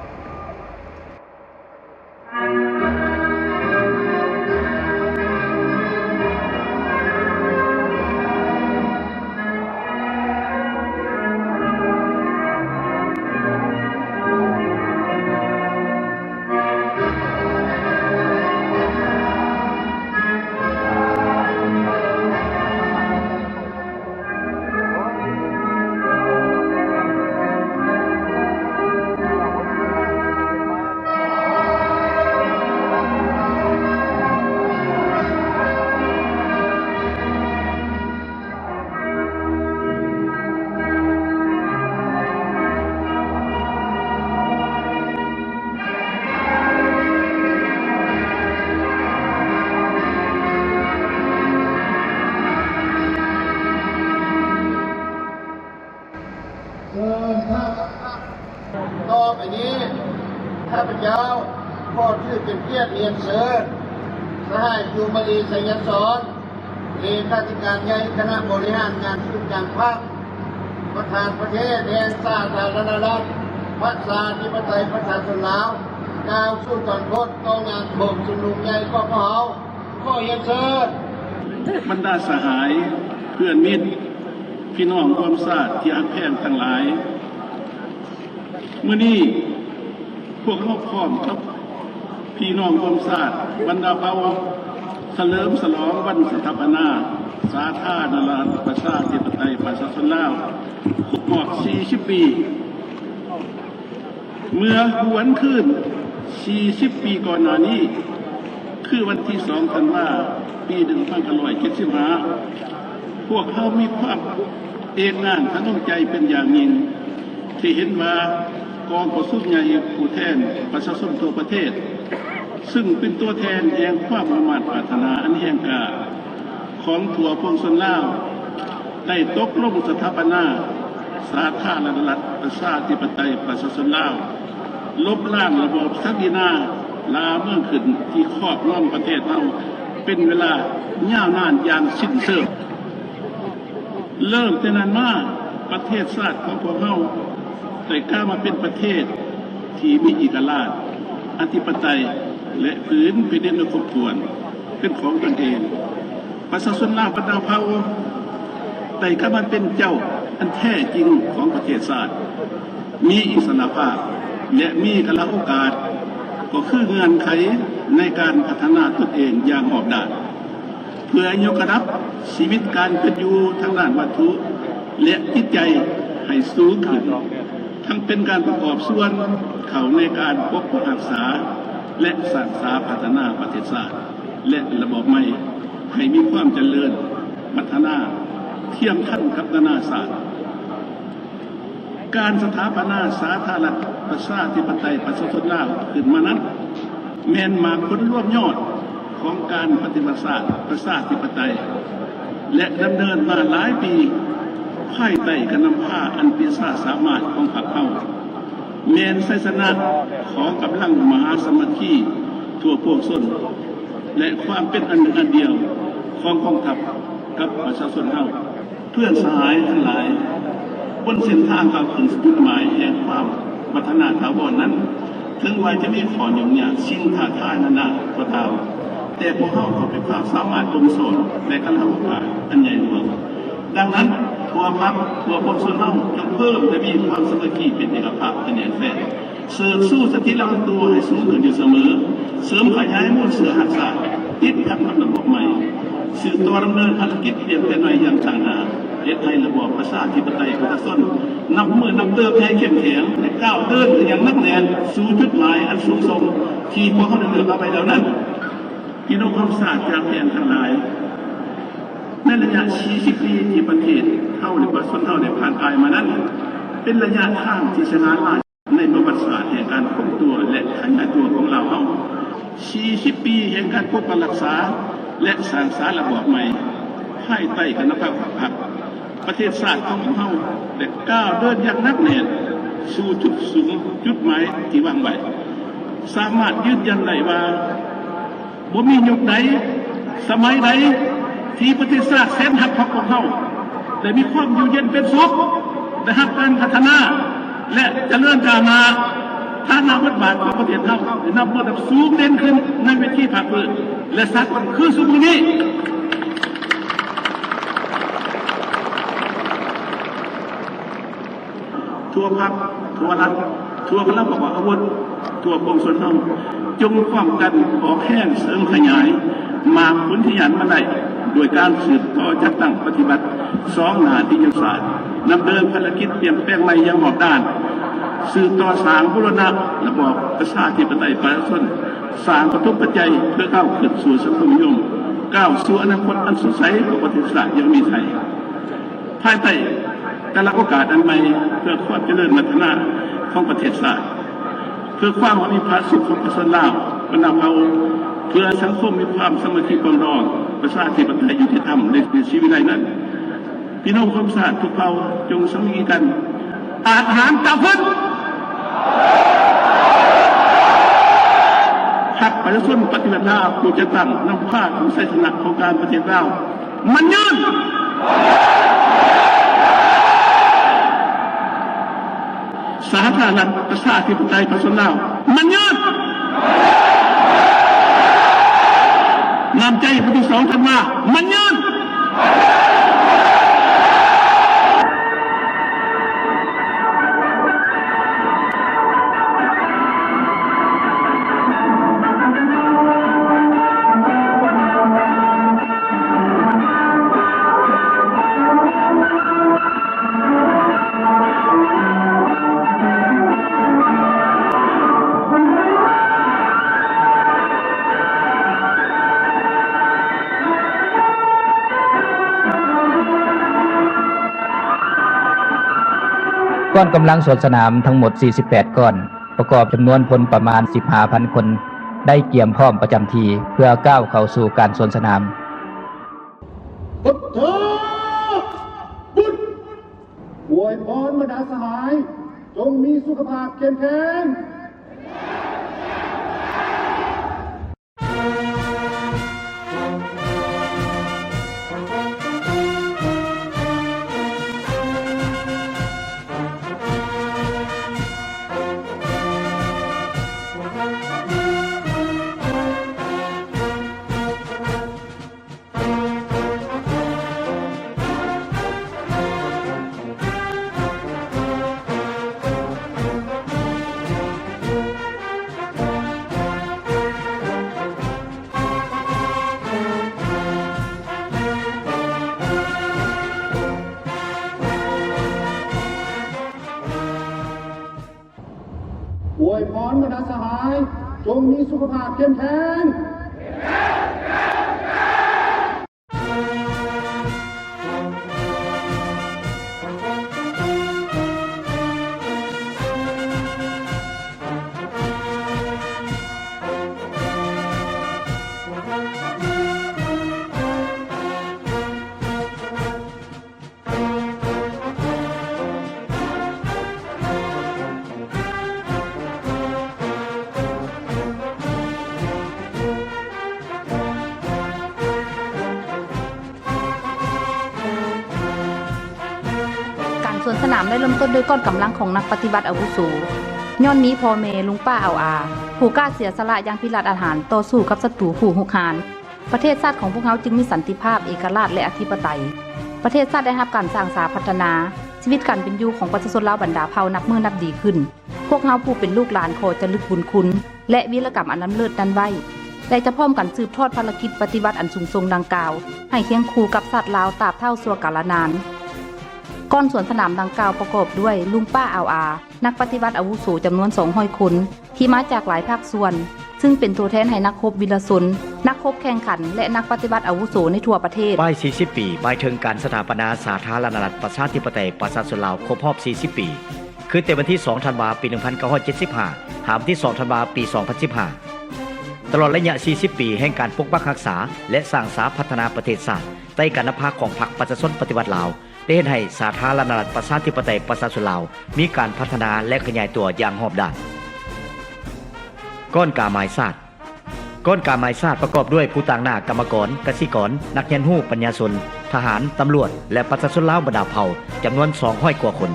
ເຊີນທ່ານ. ຕໍ່ໄປນີ້ ຂ້າພະເຈົ້າຂໍຖືເປັນກຽດຮຽນເຊີນ ສະຫາຍ ຢູ່ມະລີ ໄຊຍະສອນ ເລຂາທິການໃຫຍ່ຄະນະບໍລິຫານງານສູນກາງພັກ ປະທານປະເທດແຫ່ງສາທາລະນະລັດ ປະຊາທິປະໄຕ ປະຊາຊົນລາວ ກ່າວສຸນທອນບົດຕໍ່ງານໂຮມຊຸມນຸມໃຫຍ່ຂອງພວກເຮົາ. ຂໍຮຽນເຊີນ. ບັນດາສະຫາຍ ເພື່ອນມິດ ພີ່ນ້ອງຮ່ວມຊາດທີ່ຮັກແພງທັງຫຼາຍ, ມື້ນີ້ພວກເຮົາພ້ອມກັບ ພີ່ນ້ອງຮ່ວມຊາດບັນດາເຜົ່າ ສະເຫຼີມສະຫຼອງວັນສະຖາປະນາສາທາລະນະລັດ ປະຊາທິປະໄຕ ປະຊາຊົນລາວ ຄົບຮອບສີ່ສິບປີ. ເມື່ອຫວນຄືນສີ່ສິບປີກ່ອນໜ້ານີ້ ຄືວັນທີສອງ ທັນວາ ປີໜຶ່ງພັນເກົ້າຮ້ອຍເຈັດສິບຫ້າ ພວກເຮົາມີຄວາມເອກອ້າງທະນົງໃຈເປັນຢ່າງຍິ່ງ ທີ່ເຫັນວ່າກອງປະຊຸມໃຫຍ່ຜູ້ແທນປະຊາຊົນທົ່ວປະເທດ ຊຶ່ງເປັນຕົວແທນແຫ່ງຄວາມມຸ່ງມາດປາດຖະໜາອັນແຮງກ້າຂອງທົ່ວປວງຊົນລາວ ໄດ້ຕົກລົງສະຖາປະນາສາທາລະນະລັດ ປະຊາທິປະໄຕ ປະຊາຊົນລາວ, ລົບລ້າງລະບອບສັກດິນາລ່າເມືອງຂຶ້ນ ທີ່ຄອບງຳປະເທດເຮົາເປັນເວລາຍາວນານຢ່າງສິ້ນເຊີງ. ເລີ່ມແຕ່ນັ້ນມາ, ປະເທດຊາດຂອງພວກເຮົາໄດ້ກາຍມາເປັນປະເທດທີ່ມີເອກະລາດ, ອະທິປະໄຕ ແລະ ພື້ນແຜ່ນດິນອັນຄົບຖ້ວນເປັນຂອງຕົນເອງ. ປະຊາຊົນລາວບັນດາເຜົ່າໄດ້ກັບມາເປັນເຈົ້າອັນແທ້ຈິງຂອງປະເທດຊາດ, ມີອິດສະຫຼະພາບ ແລະ ມີກາລະໂອກາດ, ກໍຄືເງື່ອນໄຂໃນການພັດທະນາຕົນເອງຢ່າງຮອບດ້ານ, ເພື່ອຍົກລະດັບຊີວິດການເປັນຢູ່ທາງດ້ານວັດຖຸ ແລະ ຈິດໃຈໃຫ້ສູງຂຶ້ນ, ທັງເປັນການປະກອບສ່ວນເຂົ້າໃນການປົກປັກຮັກສາ ແລະ ສ້າງສາພັດທະນາປະເທດຊາດ ແລະ ລະບອບໃໝ່ ໃຫ້ມີຄວາມຈະເລີນພັດທະນາ ທຽມທັນກັບນານາຊາດ. ການສະຖາປະນາສາທາລະນະລັດ ປະຊາທິປະໄຕ ປະຊາຊົນລາວຂຶ້ນມານັ້ນ ແມ່ນໝາກຜົນລວມຍອດຂອງການປະຕິວັດຊາດ ປະຊາທິປະໄຕ ແລະ ດຳເນີນມາຫຼາຍປີ ພາຍໃຕ້ການນຳພາອັນປີຊາສາມາດຂອງພັກເຮົາ, ແມ່ນໄຊຊະນະຂອງກຳລັງມະຫາສາມັກຄີທົ່ວປວງຊົນ ແລະ ຄວາມເປັນອັນໜຶ່ງອັນດຽວຂອງກອງທັບກັບປະຊາຊົນເຮົາ. ເພື່ອນສະຫາຍທັງຫຼາຍ, ບົນເສັ້ນທາງກ້າວຂຶ້ນສູ່ຈຸດໝາຍແຫ່ງຄວາມວັດທະນາຖາວອນນັ້ນ, ເຖິງວ່າຈະມີຂໍ້ຫຍຸ້ງຍາກ, ສິ່ງທ້າທາຍນານາກໍຕາມ, ແຕ່ພວກເຮົາກໍມີຄວາມສາມາດບົ່ມຊ້ອນ ແລະ ກາລະໂອກາດອັນໃຫຍ່ຫຼວງ. ດັ່ງນັ້ນ, ທົ່ວພັກ, ທົ່ວປວງຊົນເຮົາ ຈົ່ງເພີ່ມທະວີຄວາມສາມັກຄີເປັນເອກະພາບອັນແໜ້ນແຟ້ນ. ເສີມຊູສະຕິລະວັງຕົວໃຫ້ສູງຂຶ້ນຢູ່ສະເໝີ, ເສີມຂະຫຍາຍມູນເຊື້ອຮາກຊາດ ຕິດພັນກັບລະບອບໃໝ່, ສືບຕໍ່ດຳເນີນພາລະກິດຢ່າງເຕັມໃຈຢ່າງຕັ້ງໜ້າ, ເຮັດໃຫ້ລະບອບປະຊາທິປະໄຕປະຊາຊົນນັບມື້ນັບເຕີບໃຫຍ່ເຂັ້ມແຂງ ແລະ ກ້າວເດີນໄປຢ່າງໜັກແໜ້ນສູ່ຈຸດໝາຍອັນສູງສົ່ງທີ່ພວກເຮົາໄດ້ເລືອກເອົາໄວ້ແລ້ວນັ້ນ. ພີ່ນ້ອງຮ່ວມຊາດທີ່ຮັກແພງທັງຫຼາຍ, ໃນໄລຍະສີ່ສິບປີທີ່ປະເທດເຮົາ ແລະ ປະຊາຊົນເຮົາໄດ້ຜ່ານຜ່ານມານັ້ນ ເປັນໄລຍະທາງທີ່ສະຫງ່າຫຼາຍ ໃນປະຫວັດສາດແຫ່ງການຄົງຕົວ ແລະ ຂະຫຍາຍຕົວຂອງລາວເຮົາ, ສີ່ສິບປີແຫ່ງການປົກປັກຮັກສາ ແລະ ສ້າງສາລະບອບໃໝ່ ພາຍໃຕ້ການນຳພາຂອງພັກ, ປະເທດຊາດຂອງພວກເຮົາໄດ້ກ້າວເດີນຢ່າງໜັກແໜ້ນສູ່ຈຸດສູງ, ຈຸດໝາຍທີ່ວາງໄວ້. ສາມາດຢືນຢັນໄດ້ວ່າ ບໍ່ມີຍຸກໃດ ສະໄໝໃດ ທີ່ປະເທດຊາດແສນຮັກຂອງພວກເຮົາ ໄດ້ມີຄວາມຢູ່ເຢັນເປັນສຸກ ໄດ້ຮັບການພັດທະນາ ແລະ ຈະເລີນກ້າວໜ້າ. ຖານະບົດບາດຂອງປະເທດເຮົາໄດ້ນັບວ່າສູງເດັ່ນຂຶ້ນໃນເວທີພາກພື້ນ ແລະ ສາກົນຄືຊຸມື້ນີ້. ທົ່ວພັກ, ທົ່ວລັດ, ທົ່ວພະລະປະກອບອາວຸດ, ທົ່ວປວງຊົນເຮົາ ຈົ່ງພ້ອມກັນອອກແຮງເສີມຂະຫຍາຍໝາກຜົນທີ່ຍາດມາໄດ້ ດ້ວຍການສືບຕໍ່ຈັດຕັ້ງປະຕິບັດສອງໜ້າທີ່ຍຸດທະສາດ, ດຳເນີນພາລະກິດປ່ຽນແປງໃໝ່ຢ່າງຮອບດ້ານ, ສືບຕໍ່ສ້າງບູລະນະລະບອບປະຊາທິປະໄຕປະຊາຊົນ, ສ້າງປະຖົມປັດໄຈເພື່ອກ້າວຂຶ້ນສູ່ສັງຄົມນິຍົມ, ກ້າວສູ່ອະນາຄົດອັນສົດໃສຂອງປະເທດຊາດຢ່າງມີໄທ. ພາຍໃຕ້ກາລະໂອກາດອັນໃໝ່ ເພື່ອຄວາມຈະເລີນພັດທະນາຂອງປະເທດຊາດ, ເພື່ອຄວາມມີຜາສຸກຂອງປະຊາຊົນລາວບັນດາເຜົ່າ, ເພື່ອສັງຄົມມີຄວາມສາມັກຄີປອງດອງ, ປະຊາທິປະໄຕ, ຍຸຕິທຳ ແລະ ສິດທິເສລີພາບນັ້ນ, ພີ່ນ້ອງຂອງຊາດທຸກເຜົ່າຈົ່ງສາມັກຄີກັນ, ອາດຫານກ້າວຂຶ້ນ. ພັກປະຊາຊົນປະຕິວັດລາວ ຜູ້ຈັດຕັ້ງນຳພາສູ່ໄຊຊະນະຂອງການປະເທດລາວ. ໝັ້ນຍືນ! ສາທາລະນະລັດ ປະຊາທິປະໄຕ ປະຊາຊົນລາວ ໝັ້ນຍືນ! ນ້ຳໃຈວັນທີສອງທັນວາ ໝັ້ນຍືນ! ກ້ອນກຳລັງສວນສະໜາມທັງໝົດສີ່ສິບແປດກ້ອນ ປະກອບຈຳນວນພົນປະມານສິບຫ້າພັນຄົນ ໄດ້ກຽມພ້ອມປະຈຳທີ່ເພື່ອກ້າວເຂົ້າສູ່ການສວນສະໜາມ. ພຸດໂທ ບຸດ ອວຍພອນບັນດາສະຫາຍ ຈົ່ງມີສຸຂະພາບເຂັ້ມແຂງ. ອວຍພອນບັນດາສະຫາຍ ຈົ່ງມີສຸຂະພາບເຂັ້ມແຂງ. ການສວນສະໜາມໄດ້ເລີ່ມຕົ້ນດ້ວຍກ້ອນກຳລັງຂອງນັກປະຕິວັດອາວຸໂສ, ຍ້ອນມີພໍ່ແມ່, ລຸງປ້າອາວອາ ຜູ້ກ້າເສຍສະຫຼະຢ່າງພິລາດອາຫານຕໍ່ສູ້ກັບສັດຕູຜູ້ຮຸກຮານ. ປະເທດຊາດຂອງພວກເຮົາຈຶ່ງມີສັນຕິພາບ, ເອກະລາດ ແລະ ອະທິປະໄຕ. ປະເທດຊາດໄດ້ຮັບການສ້າງສາພັດທະນາ, ຊີວິດການເປັນຢູ່ຂອງປະຊາຊົນລາວບັນດາເຜົ່ານັບມື້ນັບດີຂຶ້ນ. ພວກເຮົາຜູ້ເປັນລູກຫຼານຂໍຈະລຶກບຸນຄຸນ ແລະ ວີລະກຳອັນລ້ຳເລີດນັ້ນໄວ້ ແລະ ຈະພ້ອມກັນສືບທອດພາລະກິດປະຕິວັດອັນສູງສົ່ງດັ່ງກ່າວ ໃຫ້ຄຽງຄູ່ກັບຊາດລາວຕາບເທົ່າຊົ່ວກາລະນານ. ກ້ອນສວນສະໜາມດັ່ງກ່າວປະກອບດ້ວຍ ລຸງປ້າອາວອາ, ນັກປະຕິວັດອາວຸໂສຈຳນວນສອງຮ້ອຍຄົນ ທີ່ມາຈາກຫຼາຍພາກສ່ວນ, ຊຶ່ງເປັນຕົວແທນໃຫ້ນັກຮົບວິລະຊົນ, ນັກຮົບແຂ່ງຂັນ ແລະ ນັກປະຕິວັດອາວຸໂສໃນທົ່ວປະເທດ. ປ້າຍສີ່ສິບປີ ໝາຍເຖິງການສະຖາປະນາສາທາລະນະລັດ ປະຊາທິປະໄຕ ປະຊາຊົນລາວ ຄົບຮອບສີ່ສິບປີ, ຄືແຕ່ວັນທີສອງທັນວາ ປີໜຶ່ງພັນເກົ້າຮ້ອຍເຈັດສິບຫ້າ ຫາວັນທີສອງທັນວາ ປີສອງພັນສິບຫ້າ. ຕະຫຼອດໄລຍະສີ່ສິບປີແຫ່ງການປົກປັກຮັກສາ ແລະ ສ້າງສາພັດທະນາປະເທດຊາດ ໃຕ້ການນຳພາຂອງພັກປະຊາຊົນປະຕິວັດລາວ ໄດ້ເຮັດໃຫ້ສາທາລະນະລັດ ປະຊາທິປະໄຕ ປະຊາຊົນລາວ ມີການພັດທະນາ ແລະ ຂະຫຍາຍຕົວຢ່າງຮອບດ້ານ. ກ ກ້ອນກາໝາຍຊາດ. ກ້ອນກາໝາຍຊາດປະກອບດ້ວຍຜູ້ຕາງໜ້າກຳມະກອນ, ກະສິກອນ, ນັກຮຽນຮູ້ປັນຍາຊົນ, ທະຫານ, ຕຳຫຼວດ ແລະ ປະຊາຊົນລາວບັນດາເຜົ່າ ຈຳນວນສອງຮ້ອຍກວ່າຄົນ.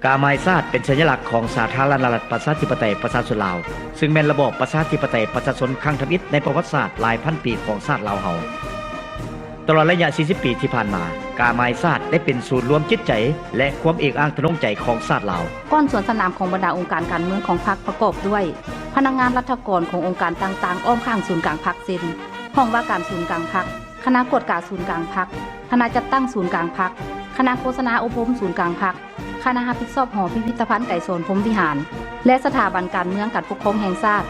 ກາໝາຍຊາດເປັນສັນຍະລັກຂອງສາທາລະນະລັດ ປະຊາທິປະໄຕ ປະຊາຊົນລາວ, ຊຶ່ງແມ່ນລະບອບປະຊາທິປະໄຕ ປະຊາຊົນຄັ້ງທຳອິດໃນປະຫວັດສາດຫຼາຍພັນປີຂອງຊາດລາວເຮົາ. ຕະຫຼອດໄລຍະສີ່ສິບປີທີ່ຜ່ານມາ, ກາໝາຍຊາດໄດ້ເປັນສູນລວມຈິດໃຈ ແລະ ຄວາມເອກອ້າງທະນົງໃຈຂອງຊາດລາວ. ກ້ອນສວນສະໜາມຂອງບັນດາອົງການການເມືອງຂອງພັກປະກອບດ້ວຍ ພະນັກງານລັດຖະກອນຂອງອົງການຕ່າງໆ ອ້ອມຂ້າງສູນກາງພັກ ເຊັ່ນ ຫ້ອງວ່າການສູນກາງພັກ, ຄະນະກວດກາສູນກາງພັກ, ຄະນະຈັດຕັ້ງສູນກາງພັກ, ຄະນະໂຄສະນາອົບຮົມສູນກາງພັກ, ຄະນະຮັບຜິດຊອບຫໍພິພິທະພັນໄກສອນ ພົມວິຫານ ແລະ ສະຖາບັນການເມືອງການປົກຄອງແຫ່ງຊາດ.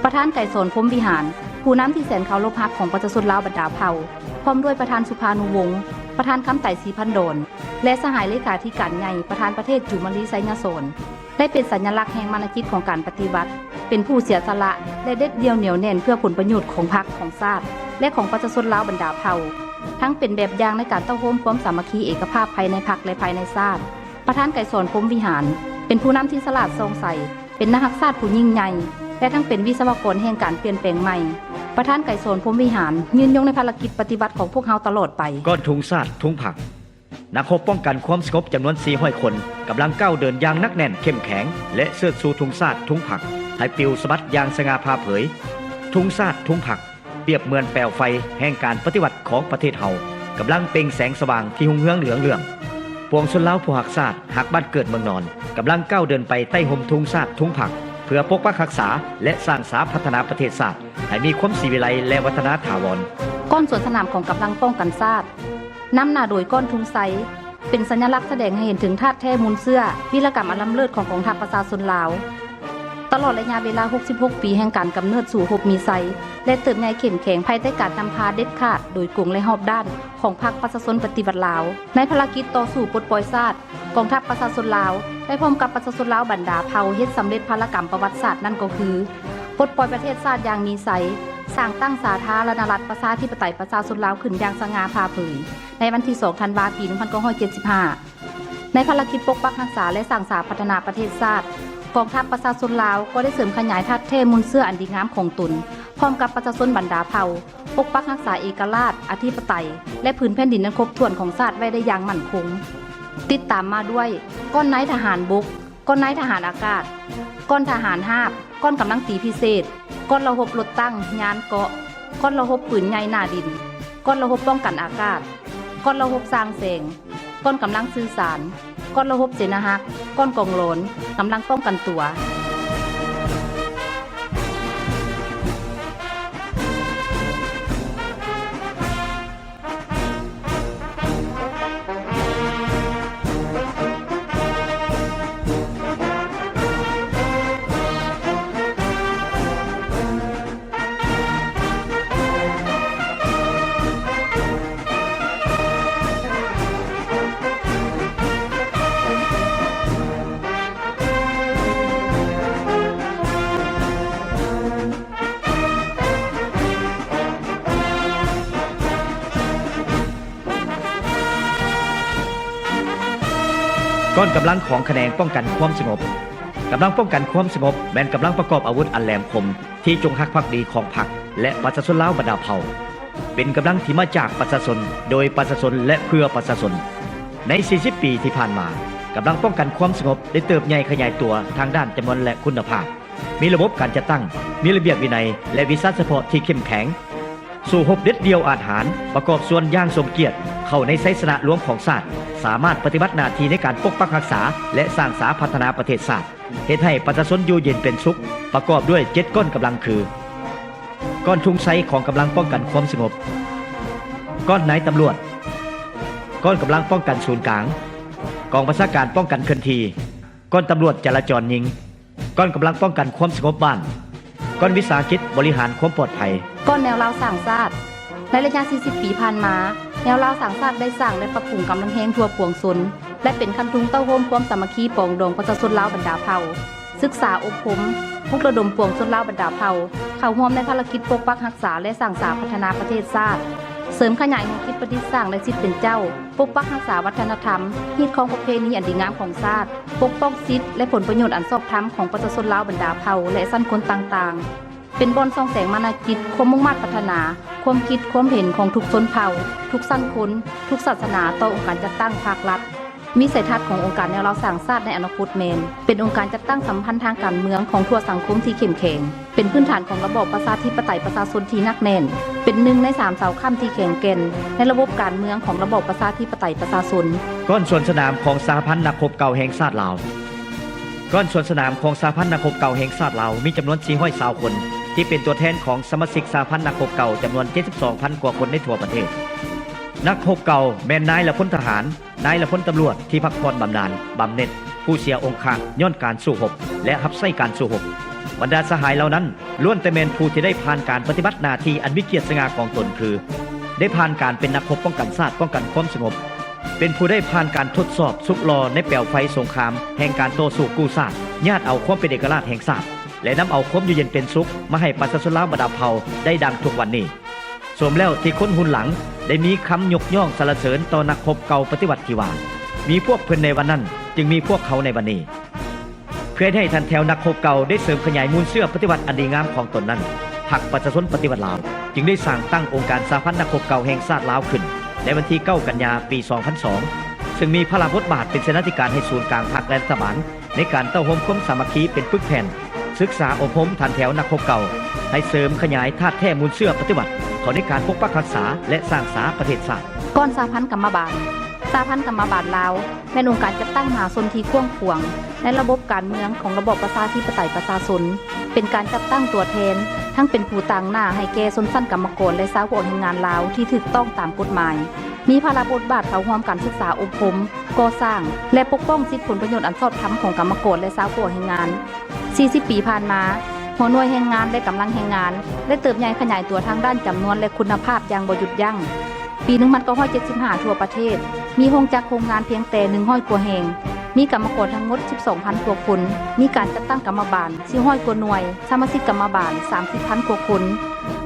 ປະທານໄກສອນ ພົມວິຫານ, ຜູ້ນຳທີ່ແສນເຄົາລົບຮັກຂອງປະຊາຊົນລາວບັນດາເຜົ່າ, ພ້ອມດ້ວຍປະທານສຸພານຸວົງ, ປະທານຄຳໄຕ ສີພັນດອນ ແລະ ສະຫາຍເລຂາທິການໃຫຍ່ ປະທານປະເທດ ຈູມມະລີ ໄຊຍະສອນ ໄດ້ເປັນສັນຍະລັກແຫ່ງມານະຈິດຂອງການປະຕິວັດ, ເປັນຜູ້ເສຍສະຫຼະ ແລະ ເດັດດ່ຽວໜຽວແໜ້ນເພື່ອຜົນປະໂຫຍດຂອງພັກ, ຂອງຊາດ ແລະ ຂອງປະຊາຊົນລາວບັນດາເຜົ່າ, ທັງເປັນແບບຢ່າງໃນການເຕົ້າໂຮມຄວາມສາມັກຄີເອກະພາບພາຍໃນພັກ ແລະ ພາຍໃນຊາດ. ປະທານໄກສອນ ພົມວິຫານ ເປັນຜູ້ນຳທີ່ສະຫຼາດສ່ອງໃສ, ເປັນນັກຮັກຊາດຜູ້ຍິ່ງໃຫຍ່ ແລະ ທັງເປັນວິສະວະກອນແຫ່ງການປ່ຽນແປງໃໝ່. ປະທານໄກສອນ ພົມວິຫານ ຍືນຍົງໃນພາລະກິດປະຕິວັດຂອງພວກເຮົາຕະຫຼອດໄປ. ກ້ອນທຸງຊາດທຸງພັກ. ນັກຮົບປ້ອງກັນຄວາມສະຫງົບຈຳນວນສີ່ຮ້ອຍຄົນ ກຳລັງກ້າວເດີນຢ່າງໜັກແໜ້ນເຂັ້ມແຂງ ແລະ ເຊີດຊູທຸງຊາດທຸງພັກໃຫ້ປິວສະບັດຢ່າງສະຫງ່າຜ່າເຜີຍ. ທຸງຊາດທຸງພັກ ປຽບເໝືອນແປວໄຟແຫ່ງການປະຕິວັດຂອງປະເທດເຮົາ ກຳລັງເປັ່ງແສງສະຫວ່າງທີ່ຮຸ່ງເຮືອງເຫຼືອງເຫຼື້ອງ. ປວງຊົນລາວຜູ້ຮັກຊາດ, ຮັກບ້ານເກີດເມືອງນອນ ກຳລັງກ້າວເດີນໄປໃຕ້ຮົ່ມທຸງຊາດທຸງພັກ ເພື່ອປົກປັກຮັກສາ ແລະ ສ້າງສາພັດທະນາປະເທດຊາດໃຫ້ມີຄວາມສີວິໄລ ແລະ ວັດທະນາຖາວອນ. ກ້ອນສວນສະໜາມຂອງກຳລັງປ້ອງກັນຊາດ ນຳໜ້າໂດຍກ້ອນທຸງໄຊ ເປັນສັນຍະລັກສະແດງໃຫ້ເຫັນເຖິງທາດແທ້ມູນເຊື້ອ ວິລະກຳອັນລ້ຳເລີດຂອງກອງທັບປະຊາຊົນລາວ. ຕະຫຼອດໄລຍະເວລາຫົກສິບຫົກປີແຫ່ງການກຳເນີດສູ້ຮົບມີໄຊ ແລະ ເຕີບໃຫຍ່ເຂັ້ມແຂງ ພາຍໃຕ້ການນຳພາເດັດຂາດ, ໂດຍກົງ ແລະ ຮອບດ້ານຂອງພັກປະຊາຊົນປະຕິວັດລາວ ໃນພາລະກິດຕໍ່ສູ້ປົດປ່ອຍຊາດ, ກອງທັບປະຊາຊົນລາວ ໄດ້ພ້ອມກັບປະຊາຊົນລາວບັນດາເຜົ່າ ເຮັດສຳເລັດພາລະກຳປະຫວັດສາດນັ້ນກໍຄື ປົດປ່ອຍປະເທດຊາດຢ່າງມີໄຊ, ສ້າງຕັ້ງສາທາລະນະລັດ ປະຊາທິປະໄຕ ປະຊາຊົນລາວ ຂຶ້ນຢ່າງສະຫງ່າຜ່າເຜີຍ ໃນວັນທີສອງ ທັນວາ ປີໜຶ່ງພັນເກົ້າຮ້ອຍເຈັດສິບຫ້າ. ໃນພາລະກິດປົກປັກຮັກສາ ແລະ ສ້າງສາພັດທະນາປະເທດຊາດ, ກອງທັບປະຊາຊົນລາວກໍໄດ້ເສີມຂະຫຍາຍທາດແທ້ມູນເຊື້ອອັນດີງາມຂອງຕົນ ພ້ອມກັບປະຊາຊົນບັນດາເຜົ່າ, ປົກປັກຮັກສາເອກະລາດ, ອະທິປະໄຕ ແລະ ພື້ນແຜ່ນດິນອັນຄົບຖ້ວນຂອງຊາດໄວ້ໄດ້ຢ່າງໝັ້ນຄົງ. ຕິດຕາມມາດ້ວຍ ກ້ອນນາຍທະຫານບົກ, ກ້ອນນາຍທະຫານອາກາດ, ກ້ອນທະຫານຮາບ, ກ້ອນກຳລັງຕີພິເສດ, ກ້ອນລະຫົບລົດຕັງ, ຍານເກາະ, ກ້ອນລະຫົບປືນໃຫຍ່ໜ້າດິນ, ກ້ອນລະຫົບປ້ອງກັນອາກາດ, ກ້ອນລະຫົບສ້າງແສງ, ກ້ອນກຳລັງສື່ສານ, ກ້ອນລະບົບເສນາຮັກ, ກ້ອນກອງຫຼອນ, ກຳລັງປ້ອງກັນຕົວ. ກ້ອນກຳລັງຂອງຂະແໜງປ້ອງກັນຄວາມສະຫງົບ. ກຳລັງປ້ອງກັນຄວາມສະຫງົບແມ່ນກຳລັງປະກອບອາວຸດອັນແຫຼມຄົມ ທີ່ຈົງຮັກພັກດີຂອງພັກ ແລະ ປະຊາຊົນລາວບັນດາເຜົ່າ, ເປັນກຳລັງທີ່ມາຈາກປະຊາຊົນ, ໂດຍປະຊາຊົນ ແລະ ເພື່ອປະຊາຊົນ. ໃນສີ່ສິບປີທີ່ຜ່ານມາ, ກຳລັງປ້ອງກັນຄວາມສະຫງົບໄດ້ເຕີບໃຫຍ່ຂະຫຍາຍຕົວທາງດ້ານຈຳນວນ ແລະ ຄຸນນະພາບ, ມີລະບົບການຈັດຕັ້ງ, ມີລະບຽບວິໄນ ແລະ ວິຊາສະເພາະທີ່ເຂັ້ມແຂງ, ສູ້ຮົບເດັດດ່ຽວອາດຫານ, ປະກອບສ່ວນຢ່າງສົມກຽດເຂົ້າໃນໄຊຊະນະລວມຂອງຊາດ, ສາມາດປະຕິບັດໜ້າທີ່ໃນການປົກປັກຮັກສາ ແລະ ສ້າງສາພັດທະນາປະເທດຊາດ, ເຮັດໃຫ້ປະຊາຊົນຢູ່ເຢັນເປັນສຸກ, ປະກອບດ້ວຍເຈັດກ້ອນກຳລັງຄື ກ້ອນທຸງໄຊຂອງກຳລັງປ້ອງກັນຄວາມສະຫງົບ, ກ້ອນນາຍຕຳຫຼວດ, ກ້ອນກຳລັງປ້ອງກັນສູນກາງ, ກອງບັນຊາການປ້ອງກັນເຄື່ອນທີ່, ກ້ອນຕຳຫຼວດຈະລາຈອນຍິງ, ກ້ອນກຳລັງປ້ອງກັນຄວາມສະຫງົບບ້ານ, ກ້ອນວິສາຫະກິດບໍລິຫານຄວາມປອດໄພ. ກ້ອນແນວລາວສ້າງຊາດ. ໃນໄລຍະສີ່ສິບປີຜ່ານມາ, ແນວລາວສ້າງຊາດໄດ້ສ້າງ ແລະ ປັບປຸງກຳລັງແຮງທົ່ວປວງຊົນ ແລະ ເປັນຄັນທຸງເຕົ້າໂຮມຄວາມສາມັກຄີປອງດອງປະຊາຊົນລາວບັນດາເຜົ່າ, ສຶກສາອົບຮົມ, ປຸກລະດົມປວງຊົນລາວບັນດາເຜົ່າ ເຂົ້າຮ່ວມໃນພາລະກິດປົກປັກຮັກສາ ແລະ ສ້າງສາພັດທະນາປະເທດຊາດ. ສີມຂະຫຍາຍແນວຄິດປະດິດສ້າງ ແລະ ສິດເປັນເຈົ້າ, ປົກປັກຮັກສາວັດທະນະທຳ, ຮີດຄອງປະເພນີອັນດີງາມຂອງຊາດ, ປົກປ້ອງສິດ ແລະ ຜົນປະໂຫຍດອັນຊອບທຳຂອງປະຊາຊົນລາວບັນດາເຜົ່າ ແລະ ຊັ້ນຄົນຕ່າງໆ. ເປັນບ່ອນສ່ອງແສງມານະຈິດ, ຄວາມມຸ່ງມາດປາດຖະໜາ, ຄວາມຄິດ, ຄວາມເຫັນຂອງທຸກຊົນເຜົ່າ, ທຸກຊັ້ນຄົນ, ທຸກສາສະໜາຕໍ່ອົງການຈັດຕັ້ງພາກລັດ. ວິໄສທັດຂອງອົງການແນວລາວສ້າງຊາດໃນອະນາຄົດແມ່ນ ເປັນອົງການຈັດຕັ້ງສຳພັນທາງການເມືອງຂອງທົ່ວສັງຄົມທີ່ເຂັ້ມແຂງ, ເປັນພື້ນຖານຂອງລະບອບປະຊາທິປະໄຕປະຊາຊົນທີ່ໜັກແໜ້ນ, ເປັນໜຶ່ງໃນສາມເສົາຄ້ຳທີ່ແຂງແກ່ນໃນລະບົບການເມືອງຂອງລະບອບປະຊາທິປະໄຕປະຊາຊົນ. ກ້ອນສວນສະໜາມຂອງສະຫະພັນນັກຮົບເກົ່າແຫ່ງຊາດລາວ. ກ້ອນສວນສະໜາມຂອງສະຫະພັນນັກຮົບເກົ່າແຫ່ງຊາດລາວມີຈຳນວນສີ່ຮ້ອຍຊາວຄົນ ທີ່ເປັນຕົວແທນຂອງສະມາຊິກສະຫະພັນນັກຮົບເກົ່າຈຳນວນເຈັດສິບສອງພັນກວ່າຄົນໃນທົ່ວປະເທດ. ນັກຮົບເກົ່າແມ່ນນາຍ ແລະ ພົນທະຫານ, ນາຍ ແລະ ພົນຕຳຫຼວດທີ່ພັກຜ່ອນບຳນານ, ບຳເໜັດ, ຜູ້ເສຍອົງຄະຍ້ອນການສູ້ຮົບ ແລະ ຮັບໃຊ້ການສູ້ຮົບ. ບັນດາສະຫາຍເຫຼົ່ານັ້ນ ລ້ວນແຕ່ແມ່ນຜູ້ທີ່ໄດ້ຜ່ານການປະຕິບັດໜ້າທີ່ອັນມີກຽດສະຫງ່າຂອງຕົນ ຄື ໄດ້ຜ່ານການເປັນນັກຮົບປ້ອງກັນຊາດ, ປ້ອງກັນຄວາມສະຫງົບ, ເປັນຜູ້ໄດ້ຜ່ານການທົດສອບສຸກຫຼໍ່ໃນແປວໄຟສົງຄາມແຫ່ງການຕໍ່ສູ້ກູ້ຊາດ, ຍາດເອົາຄວາມເປັນເອກະລາດແຫ່ງຊາດ ແລະ ນຳເອົາຄວາມຢູ່ເຢັນເປັນສຸກມາໃຫ້ປະຊາຊົນລາວບັນດາເຜົ່າໄດ້ດັ່ງທຸກວັນນີ້. ສົມແລ້ວທີ່ຄົນຮຸ່ນຫຼັງໄດ້ມີຄຳຍົກຍ້ອງສັນລະເສີນຕໍ່ນັກຮົບເກົ່າປະຕິວັດທີ່ວ່າ ມີພວກເພິ່ນໃນວັນນັ້ນ ຈຶ່ງມີພວກເຮົາໃນວັນນີ້. ເພື່ອເຮັດໃຫ້ທັນແຖວນັກຮົບເກົ່າໄດ້ເສີມຂະຫຍາຍມູນເຊື້ອປະຕິວັດອັນດີງາມຂອງຕົນນັ້ນ, ພັກປະຊາຊົນປະຕິວັດລາວຈຶ່ງໄດ້ສ້າງຕັ້ງອົງການສະຫະພັນນັກຮົບເກົ່າແຫ່ງຊາດລາວຂຶ້ນໃນວັນທີເກົ້າກັນຍາ ປີສອງພັນສອງ ເຊິ່ງມີພາລະບົດບາດເປັນເສນາທິການໃຫ້ສູນກາງພັກ ແລະ ລັດຖະບານ ໃນການເຕົ້າໂຮມຄວາມສາມັກຄີເປັນປຶກແຜ່ນ, ສຶກສາອົບຮົມຖັນແຖວນັກຮົບເກົ່າ ໃຫ້ເສີມຂະຫຍາຍທາດແທ້ມູນເຊື້ອປະຕິວັດເຂົ້າໃນການປົກປັກຮັກສາ ແລະ ສ້າງສາປະເທດຊາດ. ກ່ອນສະຫະພັນກຳມະບານ. ສະຫະພັນກຳມະບານລາວ ແມ່ນອົງການຈັດຕັ້ງມະຫາຊົນທີ່ກວ້າງຂວາງໃນລະບົບການເມືອງຂອງລະບອບປະຊາທິປະໄຕປະຊາຊົນ, ເປັນການຈັດຕັ້ງຕົວແທນ ທັງເປັນຜູ້ຕາງໜ້າໃຫ້ແກ່ຊົນຊັ້ນກຳມະກອນ ແລະ ຊາວຜູ້ອອກແຮງງານລາວທີ່ຖືກຕ້ອງຕາມກົດໝາຍ, ມີພາລະບົດບາດເຂົ້າຮ່ວມການສຶກສາອົບຮົມ, ກໍ່ສ້າງ ແລະ ປົກປ້ອງສິດຜົນປະໂຫຍດອັນຊອບທຳຂອງກຳມະກອນ ແລະ ຊາວຜູ້ອອກແຮງງານ. ສີ່ສິບປີຜ່ານມາ, ຫົວໜ່ວຍແຮງງານ ແລະ ກຳລັງແຮງງານ ໄດ້ເຕີບໃຫຍ່ຂະຫຍາຍຕົວທາງດ້ານຈຳນວນ ແລະ ຄຸນນະພາບຢ່າງບໍ່ຢຸດຢັ້ງ. ປີໜຶ່ງພັນເກົ້າຮ້ອຍເຈັດສິບຫ້າ ທົ່ວປະເທດ ມີໂຮງຈັກໂຮງງານພຽງແຕ່ໜຶ່ງຮ້ອຍກວ່າແຫ່ງ, ມີກຳມະກອນທັງໝົດສິບສອງພັນກວ່າຄົນ, ມີການຈັດຕັ້ງກຳມະບານສີ່ຮ້ອຍກວ່າໜ່ວຍ, ສະມາຊິກກຳມະບານສາມສິບພັນກວ່າຄົນ.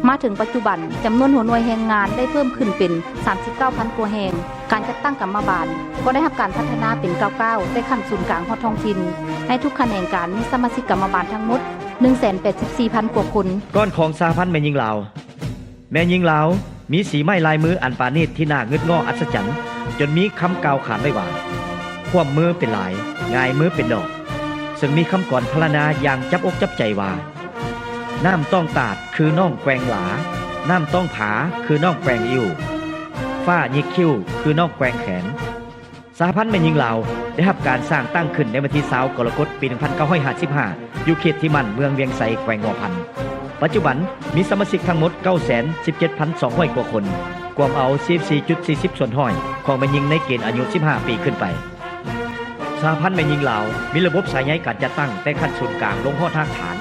ມາເຖິງປັດຈຸບັນ, ຈຳນວນຫົວໜ່ວຍແຮງງານໄດ້ເພີ່ມຂຶ້ນເປັນສາມສິບເກົ້າພັນກວ່າແຫ່ງ. ການຈັດຕັ້ງກຳມະບານກໍໄດ້ຮັບການພັດທະນາເປັນກ້າວໆ ແຕ່ຂັ້ນສູນກາງຮອດທ້ອງຖິ່ນ. ໃນທຸກຂະແໜງການມີສະມາຊິກກຳມະບານທັງໝົດໜຶ່ງແສນແປດສິບສີ່ພັນກວ່າຄົນ. ກ້ອນຂອງສະຫະພັນແມ່ຍິງລາວ. ແມ່ຍິງລາວມີສີໄມ້ລາຍມືອັນປານີດທີ່ໜ້າງຶດງໍ້ອັດສະຈັນ, ຈົນມີຄຳກ່າວຂານໄວ້ວ່າ ຄວາມມືເປັນລາຍ, ງ່າຍມືເປັນດອກ, ເຊິ່ງມີຄຳກອນພັນລະນາຢ່າງຈັບອົກຈັບໃຈວ່າ ນ້ຳຕ້ອງຕາດຄືນ້ອງແກວ່ງຫຼາ, ນ້ຳຕ້ອງຜາຄືນ້ອງແກວ່ງອິ້ວ, ຟ້າຍິກຄິ້ວຄືນ້ອງແກວ່ງແຂນ. ສະຫະພັນແມ່ຍິງລາວໄດ້ຮັບການສ້າງຕັ້ງຂຶ້ນໃນວັນທີຊາວ ກໍລະກົດ ປີໜຶ່ງພັນເກົ້າຮ້ອຍຫ້າສິບຫ້າ ຢູ່ເຂດທີ່ໝັ້ນ ເມືອງວຽງໄຊ ແຂວງຫົວພັນ. ປັດຈຸບັນມີສະມາຊິກທັງໝົດເກົ້າແສນສິບເຈັດພັນສອງຮ້ອຍກວ່າຄົນ, ກວມເອົາສີ່ສິບສີ່ຈຸດສີ່ສິບສ່ວນຮ້ອຍຂອງແມ່ຍິງໃນເກນອາຍຸສິບຫ້າປີຂຶ້ນໄປ. ສະຫະພັນແມ່ຍິງລາວມີລະບົບສາຍໃຍການຈັດຕັ້ງແຕ່ຂັ້ນສູນກາງລົງຮອດຮາກຖານ,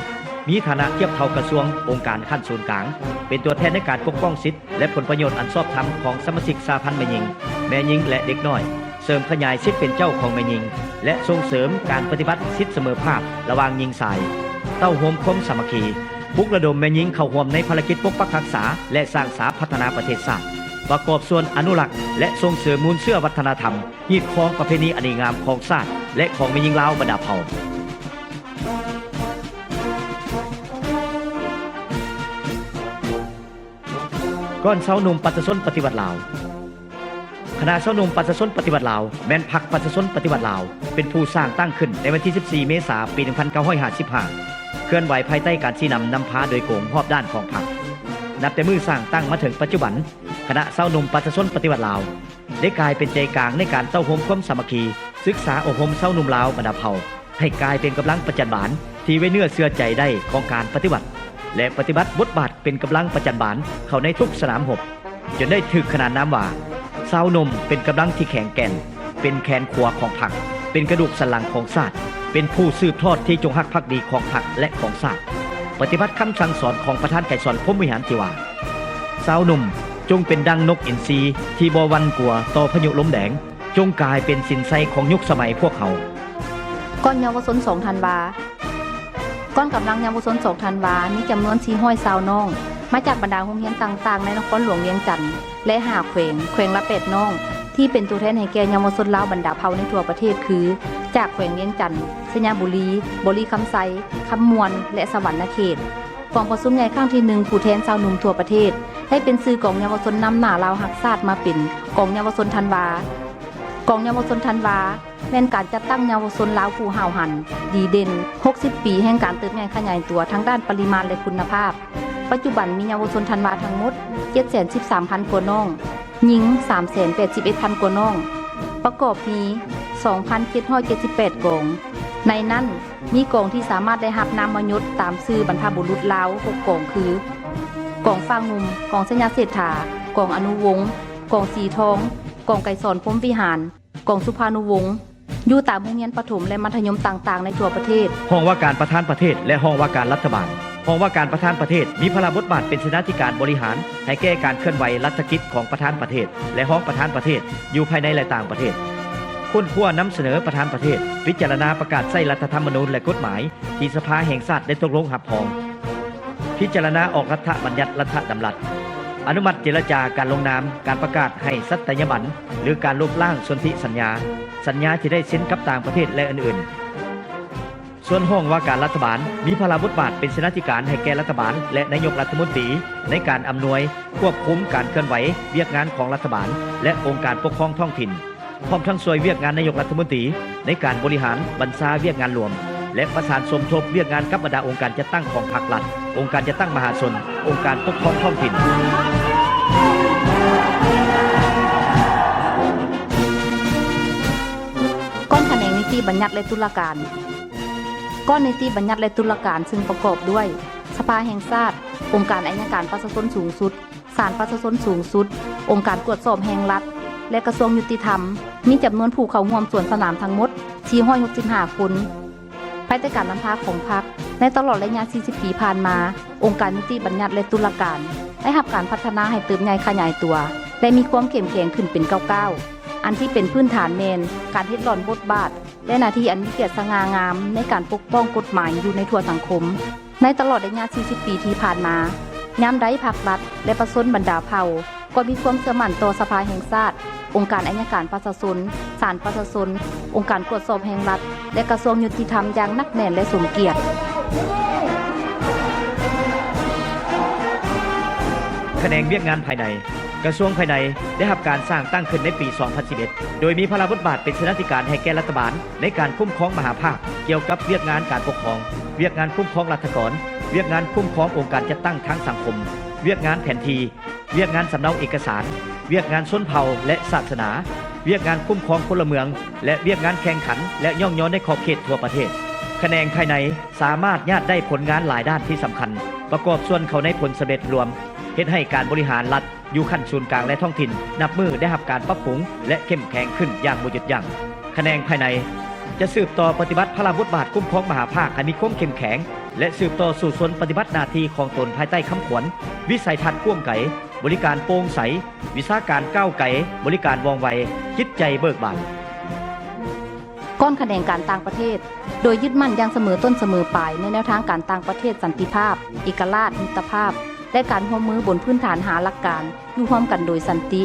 ມີຖານະທຽບເທົ່າກະຊວງ, ອົງການຂັ້ນສູນກາງ, ເປັນຕົວແທນໃນການປົກປ້ອງສິດ ແລະ ຜົນປະໂຫຍດອັນຊອບທຳຂອງສະມາຊິກສະຫະພັນແມ່ຍິງ, ແມ່ຍິງ ແລະ ເດັກນ້ອຍ, ເສີມຂະຫຍາຍສິດເປັນເຈົ້າຂອງແມ່ຍິງ ແລະ ສົ່ງເສີມການປະຕິບັດສິດສະເໝີພາບລະຫວ່າງຍິງຊາຍ, ເຕົ້າໂຮມຄວາມສາມັກຄີ, ປຸກລະດົມແມ່ຍິງເຂົ້າຮ່ວມໃນພາລະກິດປົກປັກຮັກສາ ແລະ ສ້າງສາພັດທະນາປະເທດຊາດ, ປະກອບສ່ວນອະນຸລັກ ແລະ ສົ່ງເສີມມູນເຊື້ອວັດທະນະທຳ, ຮີດຄອງປະເພນີອັນດີງາມຂອງຊາດ ແລະ ຂອງແມ່ຍິງລາວບັນດາເຜົ່າ. ກ່ອນຊາວໜຸ່ມປະຊາຊົນປະຕິວັດລາວ. ຄະນະຊາວໜຸ່ມປະຊາຊົນປະຕິວັດລາວ ແມ່ນພັກປະຊາຊົນປະຕິວັດລາວ ເປັນຜູ້ສ້າງຕັ້ງຂຶ້ນໃນວັນທີສິບສີ່ ເມສາ ປີໜຶ່ງພັນເກົ້າຮ້ອຍຫ້າສິບຫ້າ ເຄື່ອນໄຫວພາຍໃຕ້ການຊີ້ນຳນຳພາໂດຍກົງຮອບດ້ານຂອງພັກ. ນັບແຕ່ມື້ສ້າງຕັ້ງມາເຖິງປັດຈຸບັນ, ຄະນະຊາວໜຸ່ມປະຊາຊົນປະຕິວັດລາວ ໄດ້ກາຍເປັນໃຈກາງໃນການເຕົ້າໂຮມຄວາມສາມັກຄີ, ສຶກສາອົບຮົມຊາວໜຸ່ມລາວບັນດາເຜົ່າ ໃຫ້ກາຍເປັນກຳລັງປະຈັນບານທີ່ໄວ້ເນື້ອເຊື່ອໃຈໄດ້ຂອງການປະຕິວັດ ແລະ ປະຕິບັດບົດບາດເປັນກຳລັງປະຈັນບານເຂົ້າໃນທຸກສະໜາມຮົບ, ຈົນໄດ້ຖືກຂະໜານນາມວ່າ ຊາວໜຸ່ມເປັນກຳລັງທີ່ແຂງແກ່ນ, ເປັນແຂນຂວາຂອງພັກ, ເປັນກະດູກສັນຫຼັງຂອງຊາດ, ເປັນຜູ້ສືບທອດທີ່ຈົງຮັກພັກດີຂອງພັກ ແລະ ຂອງຊາດ. ປະຕິບັດຄຳສັ່ງສອນຂອງປະທານໄກສອນ ພົມວິຫານ ທີ່ວ່າ ຊາວໜຸ່ມ ຈົ່ງເປັນດັ່ງນົກອິນຊີທີ່ບໍ່ຫວັ່ນກົວຕໍ່ພາຍຸລົມແດງ, ຈົ່ງກາຍເປັນສິນໄຊຂອງຍຸກສະໄໝພວກເຮົາ. ກ່ອນເຍົາວະຊົນສອງທັນວາ. ກ່ອນກຳລັງເຍົາວະຊົນສອງທັນວາ ມີຈຳນວນສີ່ຮ້ອຍຊາວນ້ອງ, ໃນ ມາຈາກບັນດາໂຮງຮຽນຕ່າງໆໃນນະຄອນຫຼວງວຽງຈັນ ແລະ ຫ້າແຂວງ, ແຂວງລະແປດນ້ອງ ທີ່ເປັນຕົວແທນໃຫ້ແກ່ເຍົາວະຊົນລາວບັນດາເຜົ່າໃນທົ່ວປະເທດຄື ຈາກແຂວງວຽງຈັນ, ໄຊຍະບູລີ, ບໍລິຄຳໄຊ, ຄຳມ່ວນ ແລະ ສະຫວັນນະເຂດ. ກອງປະຊຸມໃຫຍ່ຄັ້ງທີໜຶ່ງ ຜູ້ແທນຊາວໜຸ່ມທົ່ວປະເທດ ໄດ້ເປັນຊື່ກອງເຍົາວະຊົນນຳໜ້າລາວຮັກຊາດມາເປັນກອງເຍົາວະຊົນທັນວາ. ກອງເຍົາວະຊົນທັນວາ ແມ່ນການຈັດຕັ້ງເຍົາວະຊົນລາວຜູ້ຫ້າວຫັນ, ດີເດັ່ນ, ຫົກສິບປີແຫ່ງການເຕີບໃຫຍ່ຂະຫຍາຍຕົວທາງດ້ານປະລິມານ ແລະ ຄຸນນະພາບ. ປັດຈຸບັນມີເຍົາວະຊົນທັນວາທັງໝົດ ເຈັດແສນສິບສາມພັນກວ່ານ້ອງ, ຍິງ ສາມແສນແປດສິບເອັດພັນກວ່ານ້ອງ, ປະກອບມີ ສອງພັນເຈັດຮ້ອຍເຈັດສິບແປດກອງ. ໃນນັ້ນ ມີກອງທີ່ສາມາດໄດ້ຮັບນາມມະຍົດຕາມຊື່ບັນພະບຸລຸດລາວ ຫົກກອງຄື ກອງຟ້າງຸ່ມ, ກອງໄຊຍະເສດຖາ, ກອງອະນຸວົງ, ກອງສີທອງ, ກອງໄກສອນ ພົມວິຫານ, ກອງສຸພານຸວົງ ຢູ່ຕາມໂຮງຮຽນປະຖົມ ແລະ ມັດທະຍົມຕ່າງໆໃນທົ່ວປະເທດ. ຫ້ອງວ່າການປະທານປະເທດ ແລະ ຫ້ອງວ່າການລັດຖະບານ. ຫ້ອງວ່າການປະທານປະເທດມີພາລະບົດບາດເປັນເສນາທິການບໍລິຫານໃຫ້ແກ່ການເຄື່ອນໄຫວລັດຖະກິດຂອງປະທານປະເທດ ແລະ ຮອງປະທານປະເທດ ຢູ່ພາຍໃນ ແລະ ຕ່າງປະເທດ, ຄົ້ນຄວ້ານຳສະເໜີປະທານປະເທດ, ພິຈາລະນາປະກາດໃຊ້ລັດຖະທຳມະນູນ ແລະ ກົດໝາຍ ທີ່ສະພາແຫ່ງຊາດໄດ້ຕົກລົງຮັບຮອງ, ພິຈາລະນາອອກລັດຖະບັນຍັດລັດຖະດຳລັດ, ອະນຸມັດເຈລະຈາການລົງນາມ, ການປະກາດໃຫ້ສັດຕະຍາບັນ ຫຼື ການລົບລ້າງສົນທິສັນຍາ, ສັນຍາທີ່ໄດ້ເຊັນກັບຕ່າງປະເທດ ແລະ ອື່ນໆ. ສ່ວນຫ້ອງວ່າການລັດຖະບານ ມີພາລະບົດບາດເປັນເສນາທິການໃຫ້ແກ່ລັດຖະບານ ແລະ ນາຍົກລັດຖະມົນຕີ ໃນການອຳນວຍ, ຄວບຄຸມການເຄື່ອນໄຫວວຽກງານຂອງລັດຖະບານ ແລະ ອົງການປົກຄອງທ້ອງຖິ່ນ. ພ້ອມທັງຊ່ວຍວຽກງານນາຍົກລັດຖະມົນຕີໃນການບໍລິຫານບັນຊາວຽກງານລວມ ແລະ ປະສານສົມທົບວຽກງານກັບບັນດາອົງການຈັດຕັ້ງຂອງພັກລັດ, ອົງການຈັດຕັ້ງມະຫາຊົນ, ອົງການປົກຄອງທ້ອງຖິ່ນ. ກ້ອນຂະແໜງນິຕິບັນຍັດ ແລະ ຕຸລາການ. ກ້ອນນິຕິບັນຍັດ ແລະ ຕຸລາການ ຊຶ່ງປະກອບດ້ວຍ ສະພາແຫ່ງຊາດ, ອົງການໄອຍະການປະຊາຊົນສູງສຸດ, ສານປະຊາຊົນສູງສຸດ, ອົງການກວດສອບແຫ່ງລັດ ແລະ ກະຊວງຍຸຕິທຳ ມີຈຳນວນຜູ້ເຂົ້າຮ່ວມສວນສະໜາມທັງໝົດ ສີ່ຮ້ອຍຫົກສິບຫ້າຄົນ. ພາຍໃຕ້ການນຳພາຂອງພັກ, ໃນຕະຫຼອດໄລຍະສີ່ສິບປີຜ່ານມາ, ອົງການນິຕິບັນຍັດ ແລະ ຕຸລາການ ໄດ້ຮັບການພັດທະນາໃຫ້ເຕີບໃຫຍ່ຂະຫຍາຍຕົວ ແລະ ມີຄວາມເຂັ້ມແຂງຂຶ້ນເປັນກ້າວໆ, ອັນທີ່ເປັນພື້ນຖານແມ່ນການເຮັດຫຼອນບົດບາດ ແລະ ໜ້າທີ່ອັນມີກຽດສະຫງ່າງາມໃນການປົກປ້ອງກົດໝາຍຢູ່ໃນທົ່ວສັງຄົມ. ໃນຕະຫຼອດໄລຍະສີ່ສິບປີທີ່ຜ່ານມາ, ຍາມໃດພັກລັດ ແລະ ປະຊາຊົນບັນດາເຜົ່າ ກໍມີຄວາມເຊື່ອໝັ້ນຕໍ່ສະພາແຫ່ງຊາດ, ອົງການໄອຍະການປະຊາຊົນ, ສານປະຊາຊົນ, ອົງການກວດສອບແຫ່ງລັດ ແລະ ກະຊວງຍຸຕິທຳຢ່າງໜັກແໜ້ນ ແລະ ສົມກຽດ. ຂະແໜງວຽກງານພາຍໃນ. ກະຊວງພາຍໃນໄດ້ຮັບການສ້າງຕັ້ງຂຶ້ນໃນປີສອງພັນສິບເອັດ ໂດຍມີພາລະບົດບາດເປັນເສນາທິການໃຫ້ແກ່ລັດຖະບານໃນການຄຸ້ມຄອງມະຫາພາກ ກ່ຽວກັບວຽກງານການປົກຄອງ, ວຽກງານຄຸ້ມຄອງລັດຖະກອນ, ວຽກງານຄຸ້ມຄອງອົງການຈັດຕັ້ງທາງສັງຄົມ, ວຽກງານແຜນທີ່, ວຽກງານສຳເນົາເອກະສານ, ວຽກງານຊົນເຜົ່າ ແລະ ສາສະໜາ, ວຽກງານຄຸ້ມຄອງພົນລະເມືອງ ແລະ ວຽກງານແຂ່ງຂັນ ແລະ ຍ້ອງຍໍໃນຂອບເຂດທົ່ວປະເທດ. ຂະແໜງພາຍໃນສາມາດຍາດໄດ້ຜົນງານຫຼາຍດ້ານທີ່ສຳຄັນ ປະກອບສ່ວນເຂົ້າໃນຜົນສຳເລັດລວມ, ເຮັດໃຫ້ການບໍລິຫານລັດ ຢູ່ຂັ້ນສູນກາງ ແລະ ທ້ອງຖິ່ນ ນັບມື້ໄດ້ຮັບການປັບປຸງ ແລະ ເຂັ້ມແຂງຂຶ້ນຢ່າງບໍ່ຢຸດຢັ້ງ. ຂະແໜງພາຍໃນຈະສືບຕໍ່ປະຕິບັດພາລະບົດບາດຄຸ້ມຄອງມະຫາພາກໃຫ້ມີຄວາມເຂັ້ມແຂງ ແລະ ສືບຕໍ່ສູ້ຊົນປະຕິບັດໜ້າທີ່ຂອງຕົນພາຍໃຕ້ຄຳຂວັນ ວິໄສທັດກວ້າງໄກ, ບໍລິການໂປ່ງໃສ, ວິຊາການກ້າວໄກ, ບໍລິການວ່ອງໄວ, ຈິດໃຈເບີກບານ. ກ້ອນຂະແໜງການຕ່າງປະເທດ, ໂດຍຍຶດໝັ້ນຢ່າງສະເໝີຕົ້ນສະເໝີປາຍໃນແນວທາງການຕ່າງປະເທດສັນຕິພາບ, ເອກະລາດ, ມິດຕະພາບ ແລະ ການຮ່ວມມືບົນພື້ນຖານຫ້າຫຼັກການ ຢູ່ຮ່ວມກັນໂດຍສັນຕິ,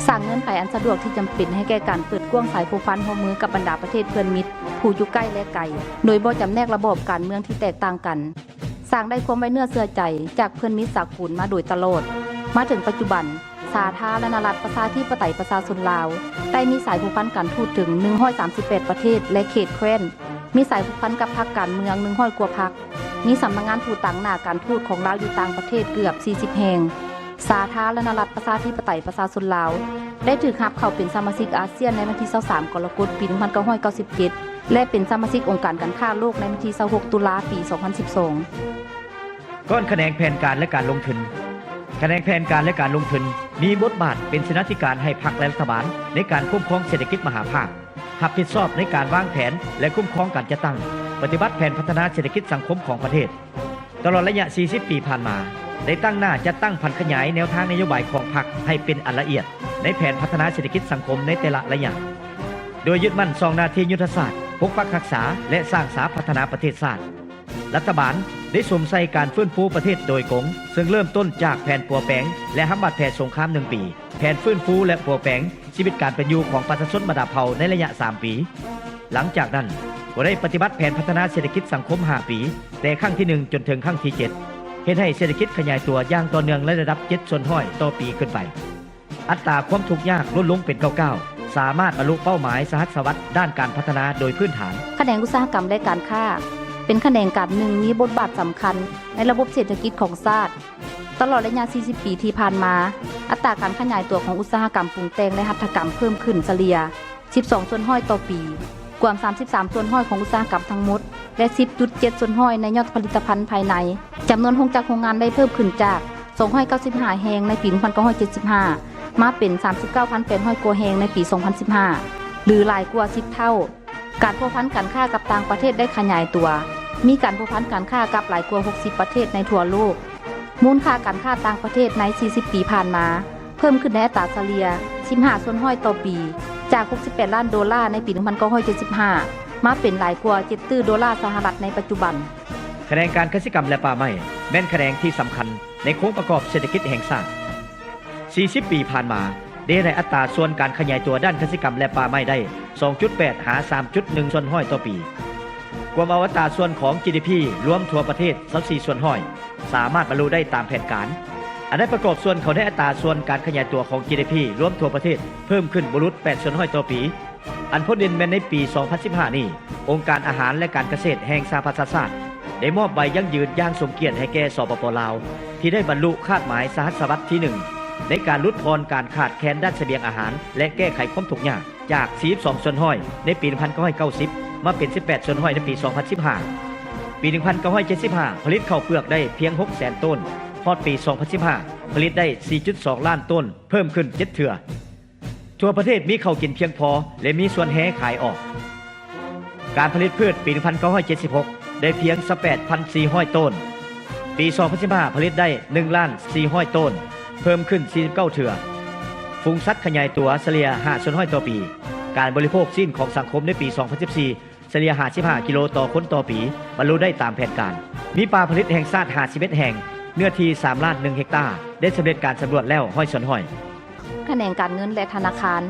ສ້າງເງື່ອນໄຂອັນສະດວກທີ່ຈຳເປັນໃຫ້ແກ່ການເປີດກວ້າງສາຍພົວພັນຮ່ວມມືກັບບັນດາປະເທດເພື່ອນມິດ ຜູ້ຢູ່ໃກ້ ແລະ ໄກ, ໂດຍບໍ່ຈຳແນກລະບອບການເມືອງທີ່ແຕກຕ່າງກັນ, ສ້າງໄດ້ຄວາມໄວ້ເນື້ອເຊື່ອໃຈຈາກເພື່ອນມິດສາກົນມາໂດຍຕະຫຼອດ. ມາເຖິງປັດຈຸບັນ, ສາທາລະນະລັດ ປະຊາທິປະໄຕ ປະຊາຊົນລາວ ໄດ້ມີສາຍພົວພັນການທູດເຖິງ ໜຶ່ງຮ້ອຍສາມສິບແປດ ປະເທດ ແລະ ເຂດແຄວ້ນ, ມີສາຍພົວພັນກັບພັກການເມືອງ ໜຶ່ງຮ້ອຍກວ່າພັກ, ມີສຳນັກງານຜູ້ຕາງໜ້າການທູດຂອງລາວຢູ່ຕ່າງປະເທດເກືອບ ສີ່ສິບ ແຫ່ງ. ສາທາລະນະລັດ ປະຊາທິປະໄຕ ປະຊາຊົນລາວ ໄດ້ຖືກຮັບເຂົ້າເປັນສະມາຊິກອາຊຽນໃນວັນທີ ຊາວສາມ ກໍລະກົດ ປີ ໜຶ່ງພັນເກົ້າຮ້ອຍເກົ້າສິບເຈັດ ແລະ ເປັນສະມາຊິກອົງການການຄ້າໂລກໃນວັນທີ ຊາວຫົກ ຕຸລາ ປີ ສອງພັນສິບສອງ. ກ້ອນຂະແໜງແຜນການ ແລະ ການລົງທຶນ. ຂະແໜງແຜນການ ແລະ ການລົງທຶນ ມີບົດບາດເປັນເສນາທິການໃຫ້ພັກ ແລະ ລັດຖະບານໃນການຄຸ້ມຄອງເສດຖະກິດມະຫາພາກ, ຮັບຜິດຊອບໃນການວາງແຜນ ແລະ ຄຸ້ມຄອງການຈັດຕັ້ງ, ປະຕິບັດແຜນພັດທະນາເສດຖະກິດສັງຄົມຂອງປະເທດ. ຕະຫຼອດໄລຍະ ສີ່ສິບ ປີຜ່ານມາ, ໄດ້ຕັ້ງໜ້າຈັດຕັ້ງຜັນຂະຫຍາຍແນວທາງນະໂຍບາຍຂອງພັກໃຫ້ເປັນອັນລະອຽດ ໃນແຜນພັດທະນາເສດຖະກິດສັງຄົມໃນແຕ່ລະໄລຍະ, ໂດຍຍຶດໝັ້ນສອງໜ້າທີ່ຍຸດທະສາດ, ປົກປັກຮັກສາ ແລະ ສ້າງສາພັດທະນາປະເທດຊາດ. ລັດຖະບານ ໄດ້ສຸມໃສ່ການຟື້ນຟູປະເທດໂດຍກົງ, ເຊິ່ງເລີ່ມຕົ້ນຈາກແຜນປົວແປງ ແລະ ຮັບບາດແຜສົງຄາມໜຶ່ງປີ, ແຜນຟື້ນຟູ ແລະ ປົວແປງຊີວິດການເປັນຢູ່ຂອງປະຊາຊົນບັນດາເຜົ່າໃນໄລຍະສາມປີ. ຫຼັງຈາກນັ້ນ, ກໍໄດ້ປະຕິບັດແຜນພັດທະນາເສດຖະກິດສັງຄົມຫ້າປີ, ແຕ່ຄັ້ງທີໜຶ່ງຈົນເຖິງຄັ້ງທີເຈັດ, ເຮັດໃຫ້ເສດຖະກິດຂະຫຍາຍຕົວຢ່າງຕໍ່ເນື່ອງໃນລະດັບເຈັດສ່ວນຮ້ອຍຕໍ່ປີຂຶ້ນໄປ. ອັດຕາຄວາມທຸກຍາກຫຼຸດລົງເປັນກ້າວໆ, ສາມາດບັນລຸເປົ້າໝາຍສະຫັດສະຫວັດດ້ານການພັດທະນາໂດຍພື້ນຖານ. ຂະແໜງອຸດສາຫະກຳ ແລະ ການຄ້າ ເປັນຂະແໜງການໜຶ່ງມີບົດບາດສຳຄັນໃນລະບົບເສດຖະກິດຂອງຊາດ. ຕະຫຼອດໄລຍະສີ່ສິບປີທີ່ຜ່ານມາ, ອັດຕາການຂະຫຍາຍຕົວຂອງອຸດສາຫະກຳປຸງແຕ່ງ ແລະ ຫັດຖະກຳເພີ່ມຂຶ້ນສະເລ່ຍສິບສອງສ່ວນຮ້ອຍຕໍ່ປີ, ກວມສາມສິບສາມສ່ວນຮ້ອຍຂອງອຸດສາຫະກຳທັງໝົດ ແລະ ສິບຈຸດເຈັດສ່ວນຮ້ອຍໃນຍອດຜະລິດຕະພັນພາຍໃນ. ຈຳນວນໂຮງຈັກໂຮງງານໄດ້ເພີ່ມຂຶ້ນຈາກສອງຮ້ອຍເກົ້າສິບຫ້າແຫ່ງໃນປີໜຶ່ງພັນເກົ້າຮ້ອຍເຈັດສິບຫ້າ ມາເປັນສາມສິບເກົ້າພັນແປດຮ້ອຍກວ່າແຫ່ງໃນປີສອງພັນສິບຫ້າ ຫຼື ຫຼາຍກວ່າສິບເທົ່າ. ການພົວພັນການຄ້າກັບຕ່າງປະເທດໄດ້ຂະຫຍາຍຕົວ, ມີການພົວພັນການຄ້າກັບຫຼາຍກວ່າຫົກສິບປະເທດໃນທົ່ວໂລກ. ມູນຄ່າການຄ້າຕ່າງປະເທດໃນສີ່ສິບປີຜ່ານມາ ເພີ່ມຂຶ້ນໃນອັດຕາສະເລ່ຍສິບຫ້າສ່ວນຮ້ອຍຕໍ່ປີ, ຈາກຫົກສິບແປດລ້ານໂດລາໃນປີໜຶ່ງພັນເກົ້າຮ້ອຍເຈັດສິບຫ້າ ມາເປັນຫຼາຍກວ່າເຈັດຕື້ໂດລາສະຫະລັດໃນປັດຈຸບັນ. ຂະແໜງການກະສິກຳ ແລະ ປ່າໄມ້ ແມ່ນຂະແໜງທີ່ສຳຄັນໃນໂຄງປະກອບເສດຖະກິດແຫ່ງຊາດ. ສີ່ສິບປີຜ່ານມາ ໄດ້ເຮັດໃຫ້ອັດຕາສ່ວນການຂະຫຍາຍຕົວດ້ານກະສິກຳ ແລະ ປ່າໄມ້ໄດ້ສອງຈຸດແປດຫາສາມຈຸດໜຶ່ງສ່ວນຮ້ອຍຕໍ່ປີ, ກວມເອົາອັດຕາສ່ວນຂອງ ຈີດີພີ ລວມທົ່ວປະເທດຊາວສີ່ສ່ວນຮ້ອຍ ສາມາດບັນລຸໄດ້ຕາມແຜນການ. ອັນໃດປະກອບສ່ວນເຂົ້າໃນອັດຕາສ່ວນການຂະຫຍາຍຕົວຂອງ ຈີດີພີ ລວມທົ່ວປະເທດເພີ່ມຂຶ້ນບໍ່ຫຼຸດແປດສ່ວນຮ້ອຍຕໍ່ປີ. ອັນພົ້ນເດັ່ນແມ່ນໃນປີສອງພັນສິບຫ້ານີ້, ອົງການອາຫານ ແລະ ການກະເສດແຫ່ງສະຫະປະຊາຊາດ ໄດ້ມອບໃບຢັ້ງຢືນຢ່າງສົມກຽດໃຫ້ແກ່ ສປປ ລາວ ທີ່ໄດ້ບັນລຸຄາດໝາຍສະຫັດສະຫວັດທີໜຶ່ງ ໃນການຫຼຸດຜ່ອນການຂາດແຄນດ້ານສະບຽງອາຫານ ແລະ ແກ້ໄຂຄວາມທຸກຍາກ ຈາກສີ່ສິບສອງສ່ວນຮ້ອຍໃນປີໜຶ່ງພັນເກົ້າຮ້ອຍເກົ້າສິບ ມາເປັນສິບແປດສ່ວນຮ້ອຍໃນປີສອງພັນສິບຫ້າ. ປີໜຶ່ງພັນເກົ້າຮ້ອຍເຈັດສິບຫ້າ ຜະລິດເຂົ້າເປືອກໄດ້ພຽງຫົກແສນໂຕນ, ຮອດປີສອງພັນສິບຫ້າ ຜະລິດໄດ້ສີ່ຈຸດສອງລ້ານໂຕນ, ເພີ່ມຂຶ້ນເຈັດເທື່ອ. ທົ່ວປະເທດມີເຂົ້າກິນພຽງພໍ ແລະ ມີສ່ວນແຮ່ຂາຍອອກ. ການຜະລິດພືດປີໜຶ່ງພັນເກົ້າຮ້ອຍເຈັດສິບຫົກ ໄດ້ພຽງຊາວແປດພັນສີ່ຮ້ອຍໂຕນ, ປີສອງພັນສິບຫ້າ ຜະລິດໄດ້ໜຶ່ງລ້ານສີ່ຮ້ອຍໂຕນ, ເພີ່ມຂຶ້ນສີ່ສິບເກົ້າເທື່ອ. ຝູງສັດຂະຫຍາຍຕົວສະເລ່ຍຫ້າສ່ວນຮ້ອຍຕໍ່ປີ. ການບໍລິໂພກຊີ້ນຂອງສັງຄົມໃນປີສອງພັນສິບສີ່ ສະເລ່ຍຫ້າສິບຫ້າກິໂລຕໍ່ຄົນຕໍ່ປີ, ບັນລຸໄດ້ຕາມແຜນການ. ມີປ່າຜະລິດແຫ່ງຊາດຫ້າສິບເອັດແຫ່ງ, ເນື້ອທີ່ສາມລ້ານໜຶ່ງເຮັກຕາ, ໄດ້ສຳເລັດການສຳຫຼວດແລ້ວຮ້ອຍສ່ວນຮ້ອຍ. ຂະແໜງການເງິນ ແລະ ທະນາຄານ.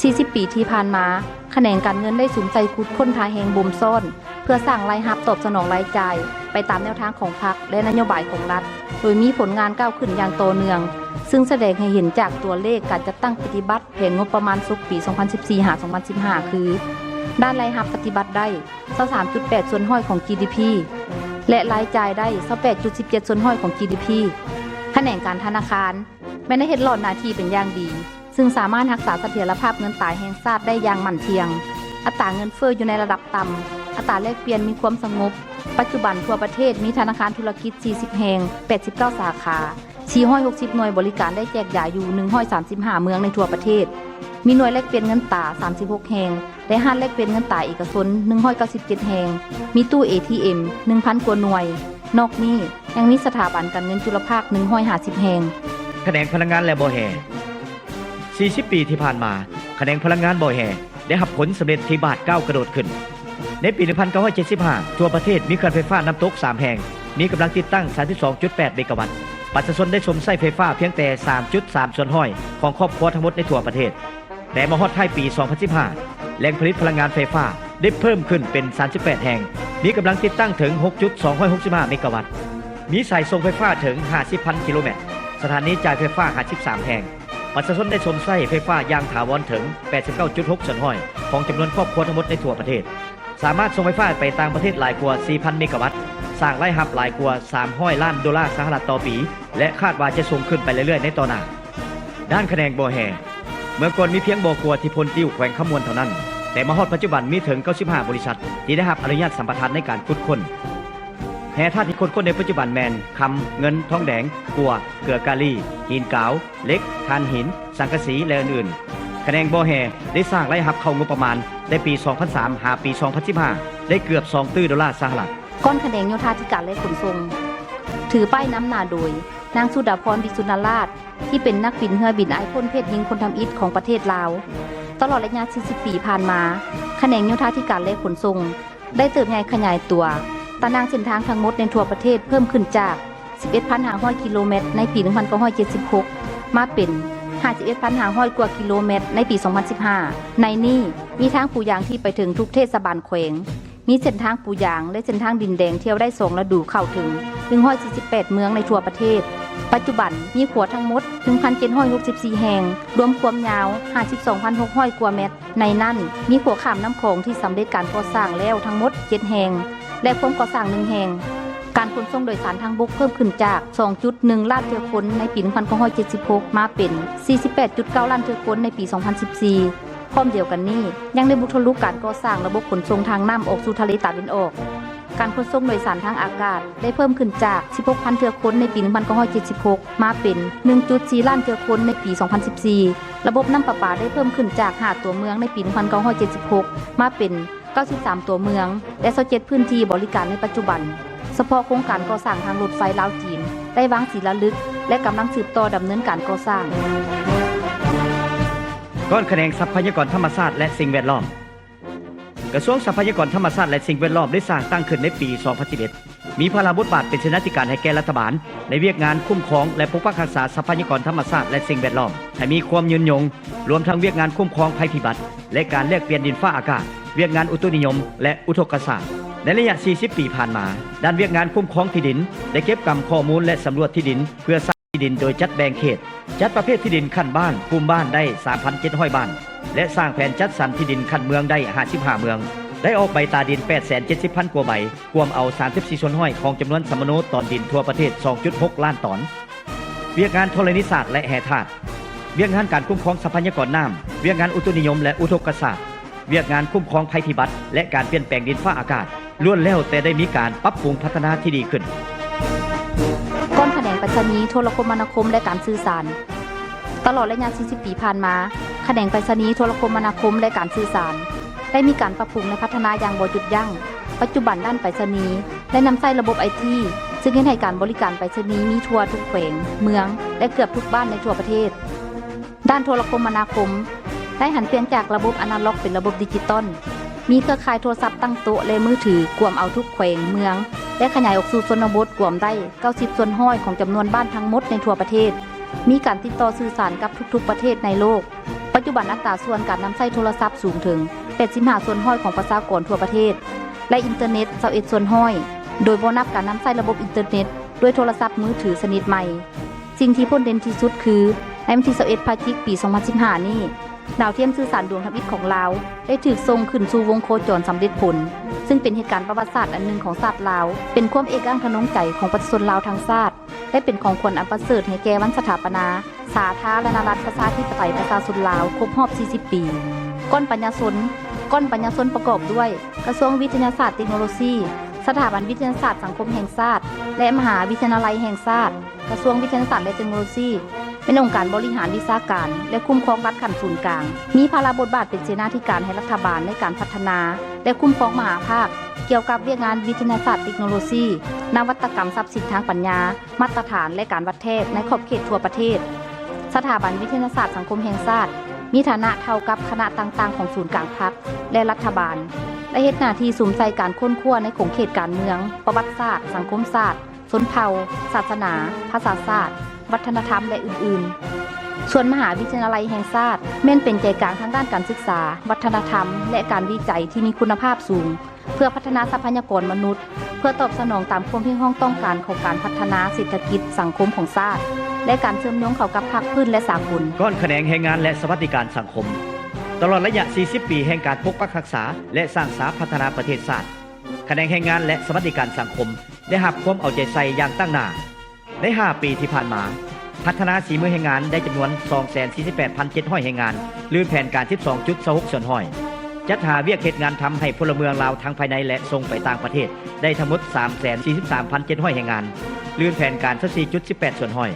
ສີ່ສິບປີທີ່ຜ່ານມາ, ຂະແໜງການເງິນໄດ້ສຸມໃສ່ຂຸດຄົ້ນທ່າແຮງບົ່ມຊ້ອນ ເພື່ອສ້າງລາຍຮັບຕອບສະໜອງລາຍຈ່າຍໄປຕາມແນວທາງຂອງພັກ ແລະ ນະໂຍບາຍຂອງລັດ, ໂດຍມີຜົນງານກ້າວຂຶ້ນຢ່າງຕໍ່ເນື່ອງ, ຊຶ່ງສະແດງໃຫ້ເຫັນຈາກຕົວເລກການຈັດຕັ້ງປະຕິບັດແຜນງົບປະມານສົກປີສອງພັນສິບສີ່ຫາສອງພັນສິບຫ້າ ຄື: ດ້ານລາຍຮັບປະຕິບັດໄດ້ຊາວສາມຈຸດແປດສ່ວນຮ້ອຍຂອງ ຈີດີພີ ແລະ ລາຍຈ່າຍໄດ້ຊາວແປດຈຸດສິບເຈັດສ່ວນຮ້ອຍຂອງ ຈີດີພີ. ຂະແໜງການທະນາຄານ ແມ່ນໄດ້ເຮັດຫຼອດໜ້າທີ່ເປັນຢ່າງດີ, ຊຶ່ງສາມາດຮັກສາສະຖຽນລະພາບເງິນຕາແຫ່ງຊາດໄດ້ຢ່າງໝັ້ນທ່ຽງ. ອັດຕາເງິນເຟີ້ຢູ່ໃນລະດັບຕ່ຳ, ອັດຕາແລກປ່ຽນມີຄວາມສະຫງົບ. ປັດຈຸບັນທົ່ວປະເທດມີທະນາຄານທຸລະກິດສີ່ສິບແຫ່ງ, ແປດສິບເກົ້າສາຂາ, ສີ່ຮ້ອຍຫົກສິບໜ່ວຍບໍລິການ ໄດ້ແຈກຢາຍຢູ່ໜຶ່ງຮ້ອຍສາມສິບຫ້າເມືອງໃນທົ່ວປະເທດ. ມີໜ່ວຍແລກປ່ຽນເງິນຕາສາມສິບຫົກແຫ່ງ, ແລະ ຮ້ານແລກປ່ຽນເງິນຕາເອກະຊົນໜຶ່ງຮ້ອຍເກົ້າສິບເຈັດແຫ່ງ, ມີຕູ້ເອທີເອັມໜຶ່ງພັນກວ່າໜ່ວຍ. ນອກນີ້ຍັງມີສະຖາບັນການເງິນຈຸລະພາກໜຶ່ງຮ້ອຍຫ້າສິບແຫ່ງ. ຂະແໜງພະລັງງານ ແລະ ບໍ່ແຮ່. ສີ່ສິບປີທີ່ຜ່ານມາ, ຂະແໜງພະລັງງານບໍ່ແຮ່ໄດ້ຮັບຜົນສຳເລັດທີ່ບາດກ້າວກະໂດດຂຶ້ນ. ໃນປີໜຶ່ງພັນເກົ້າຮ້ອຍເຈັດສິບຫ້າ ທົ່ວປະເທດມີເຂື່ອນໄຟຟ້ານ້ຳຕົກສາມແຫ່ງ, ມີກຳລັງຕິດຕັ້ງສາມສິບສອງຈຸດແປດເມກາວັດ. ປະຊາຊົນໄດ້ຊົມໃຊ້ໄຟຟ້າພຽງແຕ່ສາມຈຸດສາມສ່ວນຮ້ອຍຂອງຄອບຄົວທັງໝົດໃນທົ່ວປະເທດ. ແຕ່ມາຮອດທ້າຍປີສອງພັນສິບຫ້າ ແຫຼ່ງຜະລິດພະລັງງານໄຟຟ້າໄດ້ເພີ່ມຂຶ້ນເປັນສາມສິບແປດແຫ່ງ, ມີກຳລັງຕິດຕັ້ງເຖິງຫົກຈຸດສອງຮ້ອຍຫົກສິບຫ້າເມກາວັດ, ມີສາຍສົ່ງໄຟຟ້າເຖິງຫ້າສິບພັນກິໂລແມັດ, ສະຖານີຈ່າຍໄຟຟ້າຫ້າສິບສາມແຫ່ງ. ປະຊາຊົນໄດ້ຊົມໃຊ້ໄຟຟ້າຢ່າງຖາວອນເຖິງແປດສິບເກົ້າຈຸດຫົກສ່ວນຮ້ອຍຂອງຈຳນວນຄອບຄົວທັງໝົດໃນທົ່ວປະເທດ. ສາມາດສົ່ງໄຟຟ້າໄປຕ່າງປະເທດຫຼາຍກວ່າສີ່ພັນເມກາວັດ, ສ້າງລາຍຮັບຫຼາຍກວ່າສາມຮ້ອຍລ້ານໂດລາສະຫະລັດຕໍ່ປີ ແລະ ຄາດວ່າຈະສູງຂຶ້ນໄປເລື້ອຍໆໃນຕໍ່ໜ້າ. ດ້ານຂະແໜງບໍ່ແຮ່, ເມື່ອກ່ອນມີພຽງບໍ່ກົວທີ່ໂພນຕິ້ວ ແຂວງຄຳມ່ວນເທົ່ານັ້ນ, ແຕ່ມາຮອດປັດຈຸບັນມີເຖິງເກົ້າສິບຫ້າບໍລິສັດທີ່ໄດ້ຮັບອະນຸຍາດສຳປະທານໃນການຂຸດຄົ້ນ. ແຮ່ທາດທີ່ຄົ້ນພົບໃນປັດຈຸບັນແມ່ນ ຄຳ, ເງິນ, ທອງແດງ, ກົວ, ເກືອກາລີ, ຫີນກາວ, ເຫຼັກ, ຖ່ານຫີນ, ສັງກະສີ ແລະ ອື່ນໆ. ຂະແໜງບໍ່ແຮ່ໄດ້ສ້າງລາຍຮັບເຂົ້າງົບປະມານແຕ່ປີສອງພັນສາມຫາປີສອງພັນສິບຫ້າ ໄດ້ເກືອບສອງຕື້ໂດລາສະຫະລັດ. ກ້ອນຂະແໜງໂຍທາທິການ ແລະ ຂົນສົ່ງ. ຖືປ້າຍນຳໜ້າໂດຍ ນາງ ສຸດາພອນ ວິສຸນນະລາດ ທີ່ເປັນນັກບິນເຮືອບິນອ້າຍພົ້ນເພດຍິງຄົນທຳອິດຂອງປະເທດລາວ. ຕະຫຼອດໄລຍະສີ່ສິບປີຜ່ານມາ, ຂະແໜງໂຍທາທິການ ແລະ ຂົນສົ່ງ ໄດ້ເຕີບໃຫຍ່ຂະຫຍາຍຕົວ, ຕາໜ່າງເສັ້ນທາງທັງໝົດໃນທົ່ວປະເທດເພີ່ມຂຶ້ນຈາກສິບເອັດພັນຫ້າຮ້ອຍກິໂລແມັດໃນປີໜຶ່ງພັນເກົ້າຮ້ອຍເຈັດສິບຫົກ ມາເປັນຫ້າສິບເອັດພັນຫ້າຮ້ອຍກວ່າກິໂລແມັດໃນປີສອງພັນສິບຫ້າ. ໃນນີ້ມີທາງປູຢາງທີ່ໄປເຖິງທຸກເທດສະບານແຂວງ, ມີເສັ້ນທາງປູຢາງ ແລະ ເສັ້ນທາງດິນແດງທ່ຽວໄດ້ສອງລະດູເຂົ້າເຖິງໜຶ່ງຮ້ອຍສີ່ສິບແປດເມືອງໃນທົ່ວປະເທດ. ປັດຈຸບັນມີຂົວທັງໝົດໜຶ່ງພັນເຈັດຮ້ອຍຫົກສິບສີ່ແຫ່ງ, ລວມຄວາມຍາວຫ້າສິບສອງພັນຫົກຮ້ອຍກວ່າແມັດ. ໃນນັ້ນມີຂົວຂ້າມນ້ຳຂອງທີ່ສຳເລັດການກໍ່ສ້າງແລ້ວທັງໝົດເຈັດແຫ່ງ ແລະ ພວມກໍ່ສ້າງໜຶ່ງແຫ່ງ. ການຂົນສົ່ງໂດຍສານທາງບົກເພີ່ມຂຶ້ນຈາກສອງຈຸດໜຶ່ງລ້ານຖ້ຽວຄົນໃນປີໜຶ່ງພັນເກົ້າຮ້ອຍເຈັດສິບຫົກ ມາເປັນສີ່ສິບແປດຈຸດເກົ້າລ້ານຖ້ຽວຄົນໃນປີສອງພັນສິບສີ່. ພ້ອມດຽວກັນນີ້ ຍັງໄດ້ບຸກທະລຸການກໍ່ສ້າງລະບົບຂົນສົ່ງທາງນ້ຳອອກສູ່ທະເລຕາເວັນອອກ. ການຂົນສົ່ງໂດຍສານທາງອາກາດໄດ້ເພີ່ມຂຶ້ນຈາກສິບຫົກພັນຖ້ຽວຄົນໃນປີໜຶ່ງພັນເກົ້າຮ້ອຍເຈັດສິບຫົກ ມາເປັນໜຶ່ງຈຸດສີ່ລ້ານຖ້ຽວຄົນໃນປີສອງພັນສິບສີ່. ລະບົບນ້ຳປະປາໄດ້ເພີ່ມຂຶ້ນຈາກຫ້າຕົວເມືອງໃນປີໜຶ່ງພັນເກົ້າຮ້ອຍເຈັດສິບຫົກ ມາເປັນເກົ້າສິບສາມຕົວເມືອງ ແລະ ຊາວເຈັດພື້ນທີ່ບໍລິການໃນປັດຈຸບັນ. ສະເພາະໂຄງການກໍ່ສ້າງທາງລົດໄຟລາວ-ຈີນ ໄດ້ວາງສີລາລຶກ ແລະ ກຳລັງສືບຕໍ່ດຳເນີນການກໍ່ສ້າງ. ກ້ອນຂະແໜງຊັບພະຍາກອນທຳມະຊາດ ແລະ ສິ່ງແວດລ້ອມ. ກະຊວງຊັບພະຍາກອນທຳມະຊາດ ແລະ ສິ່ງແວດລ້ອມ ໄດ້ສ້າງຕັ້ງຂຶ້ນໃນປີສອງພັນສິບເອັດ ມີພາລະບົດບາດເປັນເສນາທິການໃຫ້ແກ່ລັດຖະບານ ໃນວຽກງານຄຸ້ມຄອງ ແລະ ປົກປັກຮັກສາຊັບພະຍາກອນທຳມະຊາດ ແລະ ສິ່ງແວດລ້ອມ ໃຫ້ມີຄວາມຍືນຍົງ, ລວມທັງວຽກງານຄຸ້ມຄອງໄພພິບັດ ແລະ ການແລກປ່ຽນດິນຟ້າອາກາດ, ວຽກງານອຸຕຸນິຍົມ ແລະ ອຸທົກກະສາດ. ໃນໄລຍະສີ່ສິບປີຜ່ານມາ, ດ້ານວຽກງານຄຸ້ມຄອງທີ່ດິນ ໄດ້ເກັບກຳຂໍ້ມູນ ແລະ ສຳຫຼວດທີ່ດິນ ເພື່ອສ້າງທີ່ດິນໂດຍຈັດແບ່ງເຂດ, ຈັດປະເພດທີ່ດິນຂັ້ນບ້ານ, ກຸ່ມບ້ານ ໄດ້ສາມພັນເຈັດຮ້ອຍບ້ານ ແລະ ສ້າງແຜນຈັດສັນທີ່ດິນຂັ້ນເມືອງໄດ້ຫ້າສິບຫ້າເມືອງ, ໄດ້ອອກໃບຕາດິນແປດແສນເຈັດສິບພັນກວ່າໃບ, ກວມເອົາສາມສິບສີ່ສ່ວນຮ້ອຍຂອງຈຳນວນສຳມະໂນຕອນດິນທົ່ວປະເທດສອງຈຸດຫົກລ້ານຕອນ. ວຽກງານທໍລະນີສາດ ແລະ ແຮ່ທາດ, ວຽກງານການຄຸ້ມຄອງຊັບພະຍາກອນນ້ຳ, ວຽກງານອຸຕຸນິຍົມ ແລະ ອຸທົກກະສາດ, ວຽກງານຄຸ້ມຄອງໄພພິບັດ ແລະ ການປ່ຽນແປງດິນຟ້າອາກາດ ລ້ວນແລ້ວແຕ່ໄດ້ມີການປັບປຸງພັດທະນາທີ່ດີຂຶ້ນ. ກ້ອນຂະແໜງໄປສະນີ, ໂທລະຄົມມະນາຄົມ ແລະ ການສື່ສານ. ຕະຫຼອດໄລຍະສີ່ສິບປີຜ່ານມາ, ຂະແໜງໄປສະນີ, ໂທລະຄົມມະນາຄົມ ແລະ ການສື່ສານ ໄດ້ມີການປັບປຸງ ແລະ ພັດທະນາຢ່າງບໍ່ຢຸດຢັ້ງ. ປັດຈຸບັນດ້ານໄປສະນີໄດ້ນຳໃຊ້ລະບົບໄອທີ ຊຶ່ງເຮັດໃຫ້ການບໍລິການໄປສະນີມີທົ່ວທຸກແຂວງ, ເມືອງ ແລະ ເກືອບທຸກບ້ານໃນທົ່ວປະເທດ. ດ້ານໂທລະຄົມມະນາຄົມ ໄດ້ຫັນປ່ຽນຈາກລະບົບອານາລັອກເປັນລະບົບດິຈິຕອນ, ມີເຄືອຂ່າຍໂທລະສັບຕັ້ງໂຕະ ແລະ ມືຖືກວມເອົາທຸກແຂວງ, ເມືອງ ແລະ ຂະຫຍາຍອອກສູ່ຊົນນະບົດ ກວມໄດ້ເກົ້າສິບສ່ວນຮ້ອຍຂອງຈຳນວນບ້ານທັງໝົດໃນທົ່ວປະເທດ, ມີການຕິດຕໍ່ສື່ສານກັບທຸກໆປະເທດໃນໂລກ. ປັດຈຸບັນອັດຕາສ່ວນການນຳໃຊ້ໂທລະສັບສູງເຖິງແປດສິບຫ້າສ່ວນຮ້ອຍຂອງປະຊາກອນທົ່ວປະເທດ ແລະ ອິນເຕີເນັດຊາວເອັດສ່ວນຮ້ອຍ ໂດຍບໍ່ນັບການນຳໃຊ້ລະບົບອິນເຕີເນັດດ້ວຍໂທລະສັບມືຖືຊະນິດໃໝ່. ສິ່ງທີ່ພົ້ນເດັ່ນທີ່ສຸດຄື ໃນວັນທີຊາວເອັດ ພະຈິກ ປີສອງພັນສິບຫ້ານີ້, ດາວທຽມສື່ສານດວງທຳອິດຂອງລາວ ໄດ້ຖືກສົ່ງຂຶ້ນສູ່ວົງໂຄຈອນສຳເລັດຜົນ, ຊຶ່ງເປັນເຫດການປະຫວັດສາດອັນໜຶ່ງຂອງຊາດລາວ, ເປັນຄວາມເອກອ້າງທະນົງໃຈຂອງປະຊາຊົນລາວທັງຊາດ ແລະ ເປັນຂອງຂວັນອັນປະເສີດໃຫ້ແກ່ວັນສະຖາປະນາສາທາລະນະລັດ ປະຊາທິປະໄຕ ປະຊາຊົນລາວ ຄົບຮອບສີ່ສິບປີ. ກ້ອນປັນຍາຊົນ, ກ້ອນປັນຍາຊົນປະກອບດ້ວຍ ກະຊວງວິທະຍາສາດເຕັກໂນໂລຊີ, ສະຖາບັນວິທະຍາສາດສັງຄົມແຫ່ງຊາດ ແລະ ມະຫາວິທະຍາໄລແຫ່ງຊາດ, ກະຊວງວິທະຍາສາດ ແລະ ເຕັກໂນໂລຊີ ເປັນອົງການບໍລິຫານວິຊາການ ແລະ ຄຸ້ມຄອງລັດຂັ້ນສູນກາງ, ມີພາລະບົດບາດເປັນເສນາທິການໃຫ້ລັດຖະບານໃນການພັດທະນາ ແລະ ຄຸ້ມຄອງມະຫາພາກ ກ່ຽວກັບວຽກງານວິທະຍາສາດເຕັກໂນໂລຊີ, ນະວັດຕະກຳຊັບສິນທາງປັນຍາ, ມາດຕະຖານ ແລະ ການວັດແທກໃນຂອບເຂດທົ່ວປະເທດ. ສະຖາບັນວິທະຍາສາດສັງຄົມແຫ່ງຊາດ ມີຖານະເທົ່າກັບຄະນະຕ່າງໆຂອງສູນກາງພັກ ແລະ ລັດຖະບານ ແລະ ເຮັດໜ້າທີ່ສຸມໃສ່ການຄົ້ນຄວ້າໃນຂົງເຂດການເມືອງ, ປະຫວັດສາດ, ສັງຄົມສາດ, ຊົນເຜົ່າ, ສາສະໜາ, ພາສາສາດ, ວັດທະນະທຳ ແລະ ອື່ນໆ. ສ່ວນມະຫາວິທະຍາໄລແຫ່ງຊາດ ແມ່ນເປັນໃຈກາງທາງດ້ານການສຶກສາ, ວັດທະນະທຳ ແລະ ການວິໄຈທີ່ມີຄຸນນະພາບສູງ ເພື່ອພັດທະນາຊັບພະຍາກອນມະນຸດ, ເພື່ອຕອບສະໜອງຕາມຄວາມຮຽກຮ້ອງຕ້ອງການຂອງການພັດທະນາເສດຖະກິດສັງຄົມຂອງຊາດ ແລະ ການເຊື່ອມໂຍງເຂົ້າກັບພາກພື້ນ ແລະ ສາກົນ. ກ້ອນຂະແໜງແຮງງານ ແລະ ສະຫວັດດີການສັງຄົມ. ຕະຫຼອດໄລຍະສີ່ສິບປີແຫ່ງການປົກປັກຮັກສາ ແລະ ສ້າງສາພັດທະນາປະເທດຊາດ, ຂະແໜງແຮງງານ ແລະ ສະຫວັດດີການສັງຄົມ ໄດ້ຮັບຄວາມເອົາໃຈໃສ່ຢ່າງຕັ້ງໜ້າ. ໃນຫ້າປີທີ່ຜ່ານມາ, ພັດທະນາສີມືແຮງງານໄດ້ຈຳນວນສອງແສນສີ່ສິບແປດພັນເຈັດຮ້ອຍແຮງງານ, ລື່ນແຜນການສິບສອງຈຸດຊາວຫົກສ່ວນຮ້ອຍ, ຈັດຫາວຽກເຮັດງານທຳໃຫ້ພົນລະເມືອງລາວທັງພາຍໃນ ແລະ ສົ່ງໄປຕ່າງປະເທດໄດ້ທັງໝົດສາມແສນສີ່ສິບສາມພັນເຈັດຮ້ອຍແຮງງານ, ລື່ນແຜນການຊາວສີ່ຈຸດສິບແປດສ່ວນຮ້ອຍ,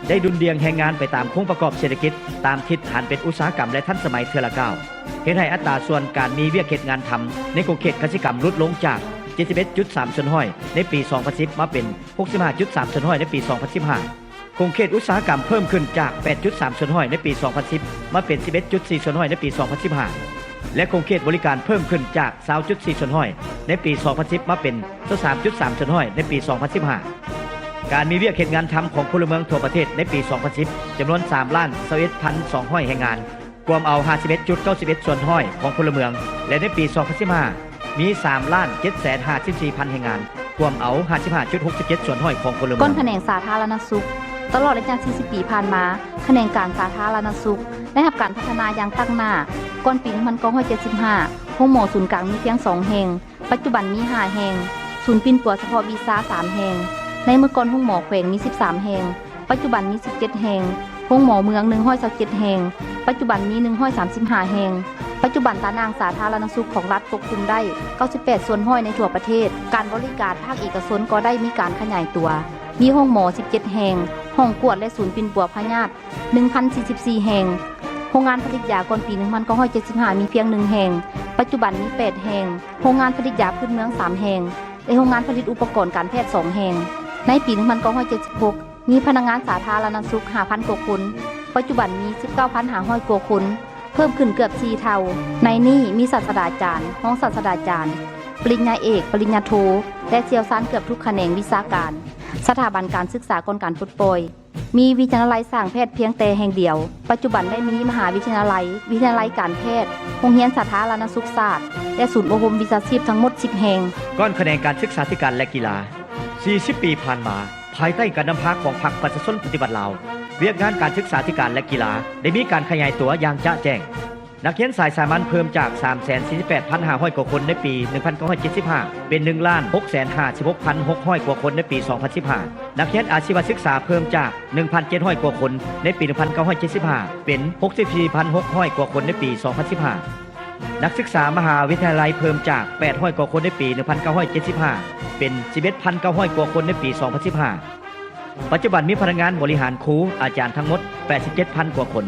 ໄດ້ດຸ່ນດ່ຽງແຮງງານໄປຕາມໂຄງປະກອບເສດຖະກິດຕາມທິດຫັນເປັນອຸດສາຫະກຳ ແລະ ທັນສະໄໝເທື່ອລະກ້າວ, ເຮັດໃຫ້ອັດຕາສ່ວນການມີວຽກເຮັດງານທຳໃນຂົງເຂດກະສິກຳຫຼຸດລົງຈາກເຈັດສິບເອັດຈຸດສາມສ່ວນຮ້ອຍໃນປີສອງພັນສິບ ມາເປັນ ຫົກສິບຫ້າຈຸດສາມສ່ວນຮ້ອຍໃນປີສອງພັນສິບຫ້າ, ຂົງເຂດອຸດສາຫະກຳເພີ່ມຂຶ້ນຈາກແປດຈຸດສາມສ່ວນຮ້ອຍໃນປີສອງພັນສິບ ມາເປັນສິບເອັດຈຸດສີ່ສ່ວນຮ້ອຍໃນປີສອງພັນສິບຫ້າ. ແລະຂົງເຂດບໍລິການເພີ່ມຂຶ້ນຈາກ ຊາວຈຸດສີ່ສ່ວນຮ້ອຍ ໃນປີສອງພັນສິບ ມາເປັນ ຊາວສາມຈຸດສາມສ່ວນຮ້ອຍ ໃນປີສອງພັນສິບຫ້າ. ການມີວຽກເຮັດງານທຳຂອງພົນລະເມືອງທົ່ວປະເທດໃນປີສອງພັນສິບ ຈຳນວນ ສາມລ້ານຊາວເອັດພັນສອງຮ້ອຍແຮງງານ ກວມເອົາ ຫ້າສິບເອັດຈຸດເກົ້າສິບເອັດສ່ວນຮ້ອຍຂອງພົນລະເມືອງ ແລະໃນປີສອງພັນສິບຫ້າ ມີ ສາມລ້ານເຈັດແສນຫ້າສິບສີ່ພັນແຮງງານ ກວມເອົາ ຫ້າສິບຫ້າຈຸດຫົກສິບເຈັດສ່ວນຮ້ອຍຂອງພົນລະເມືອງ. ກ່ອນຂະແໜງສາທາລະນະສຸກ. ຕະຫຼອດໄລຍະສີ່ສິບປີຜ່ານມາ, ຂະແໜງການສາທາລະນະສຸກ ໄດ້ຮັບການພັດທະນາຢ່າງຕັ້ງໜ້າ. ກ່ອນປີໜຶ່ງພັນເກົ້າຮ້ອຍເຈັດສິບຫ້າ ໂຮງໝໍສູນກາງມີພຽງສອງແຫ່ງ, ປັດຈຸບັນມີຫ້າແຫ່ງ. ສູນປິ່ນປົວສະເພາະວິຊາສາມແຫ່ງ. ໃນເມື່ອກ່ອນໂຮງໝໍແຂວງມີສິບສາມແຫ່ງ, ປັດຈຸບັນມີສິບເຈັດແຫ່ງ. ໂຮງໝໍເມືອງໜຶ່ງຮ້ອຍຊາວເຈັດແຫ່ງ, ປັດຈຸບັນມີໜຶ່ງຮ້ອຍສາມສິບຫ້າແຫ່ງ. ປັດຈຸບັນຕາໜ່າງສາທາລະນະສຸກຂອງລັດປົກຄຸມໄດ້ເກົ້າສິບແປດສ່ວນຮ້ອຍໃນທົ່ວປະເທດ. ການບໍລິການພາກເອກະຊົນກໍໄດ້ມີການຂະຫຍາຍຕົວ, ມີໂຮງໝໍສິບເຈັດແຫ່ງ, ຫ້ອງກວດ ແລະ ສູນປິ່ນປົວພະຍາດ ໜຶ່ງພັນສີ່ສິບສີ່ແຫ່ງ. ໂຮງງານຜະລິດຢາກ່ອນປີໜຶ່ງພັນເກົ້າຮ້ອຍເຈັດສິບຫ້າມີພຽງໜຶ່ງແຫ່ງ, ປັດຈຸບັນມີແປດແຫ່ງ. ໂຮງງານຜະລິດຢາພື້ນເມືອງສາມແຫ່ງ ແລະ ໂຮງງານຜະລິດອຸປະກອນການແພດສອງແຫ່ງ. ໃນປີໜຶ່ງພັນເກົ້າຮ້ອຍເຈັດສິບຫົກ ມີພະນັກງານສາທາລະນະສຸກຫ້າພັນກວ່າຄົນ, ປັດຈຸບັນມີສິບເກົ້າພັນຫ້າຮ້ອຍກວ່າຄົນ, ເພີ່ມຂຶ້ນເກືອບສີ່ເທົ່າ. ໃນນີ້ມີສາດສະດາຈານ, ຮອງສາດສະດາຈານ, ປະລິນຍາເອກ, ປະລິນຍາໂທ ແລະ ຊ່ຽວຊານເກືອບທຸກຂະແໜງວິຊາການ. ສະຖາບັນການສຶກສາກ່ອນການປົດປ່ອຍ ມີວິທະຍາໄລສ້າງແພດພຽງແຕ່ແຫ່ງດຽວ. ປັດຈຸບັນໄດ້ມີມະຫາວິທະຍາໄລ, ວິທະຍາໄລການແພດ, ໂຮງຮຽນສາທາລະນະສຸກສາດ ແລະ ສູນອົບຮົມວິຊາຊີບທັງໝົດສິບແຫ່ງ. ກ່ອນຂະແໜງການສຶກສາທິການ ແລະ ກິລາ. ສີ່ສິບປີຜ່ານມາ, ພາຍໃຕ້ການນຳພາຂອງພັກປະຊາຊົນປະຕິວັດລາວ, ວຽກງານການສຶກສາທິການ ແລະ ກິລາ ໄດ້ມີການຂະຫຍາຍຕົວຢ່າງຈະແຈ້ງ. ນັກຮຽນສາຍສາມັນເພີ່ມຈາກສາມແສນສີ່ສິບແປດພັນຫ້າຮ້ອຍກວ່າຄົນໃນປີໜຶ່ງພັນເກົ້າຮ້ອຍເຈັດສິບຫ້າ ເປັນໜຶ່ງລ້ານຫົກແສນຫ້າສິບຫົກພັນຫົກຮ້ອຍກວ່າຄົນໃນປີສອງພັນສິບຫ້າ. ນັກຮຽນອາຊີວະສຶກສາເພີ່ມຈາກໜຶ່ງພັນເຈັດຮ້ອຍກວ່າຄົນໃນປີໜຶ່ງພັນເກົ້າຮ້ອຍເຈັດສິບຫ້າ ເປັນຫົກສິບສີ່ພັນຫົກຮ້ອຍກວ່າຄົນໃນປີສອງພັນສິບຫ້າ. ນັກສຶກສາມະຫາວິທະຍາໄລເພີ່ມຈາກແປດຮ້ອຍກວ່າຄົນໃນປີໜຶ່ງພັນເກົ້າຮ້ອຍເຈັດສິບຫ້າ ເປັນສິບເອັດພັນເກົ້າຮ້ອຍກວ່າຄົນໃນປີສອງພັນສິບຫ້າ. ປັດຈຸບັນມີພະນັກງານບໍລິຫານຄູອາຈານທັງໝົດແປດສິບເຈັດພັນກວ່າຄົນ.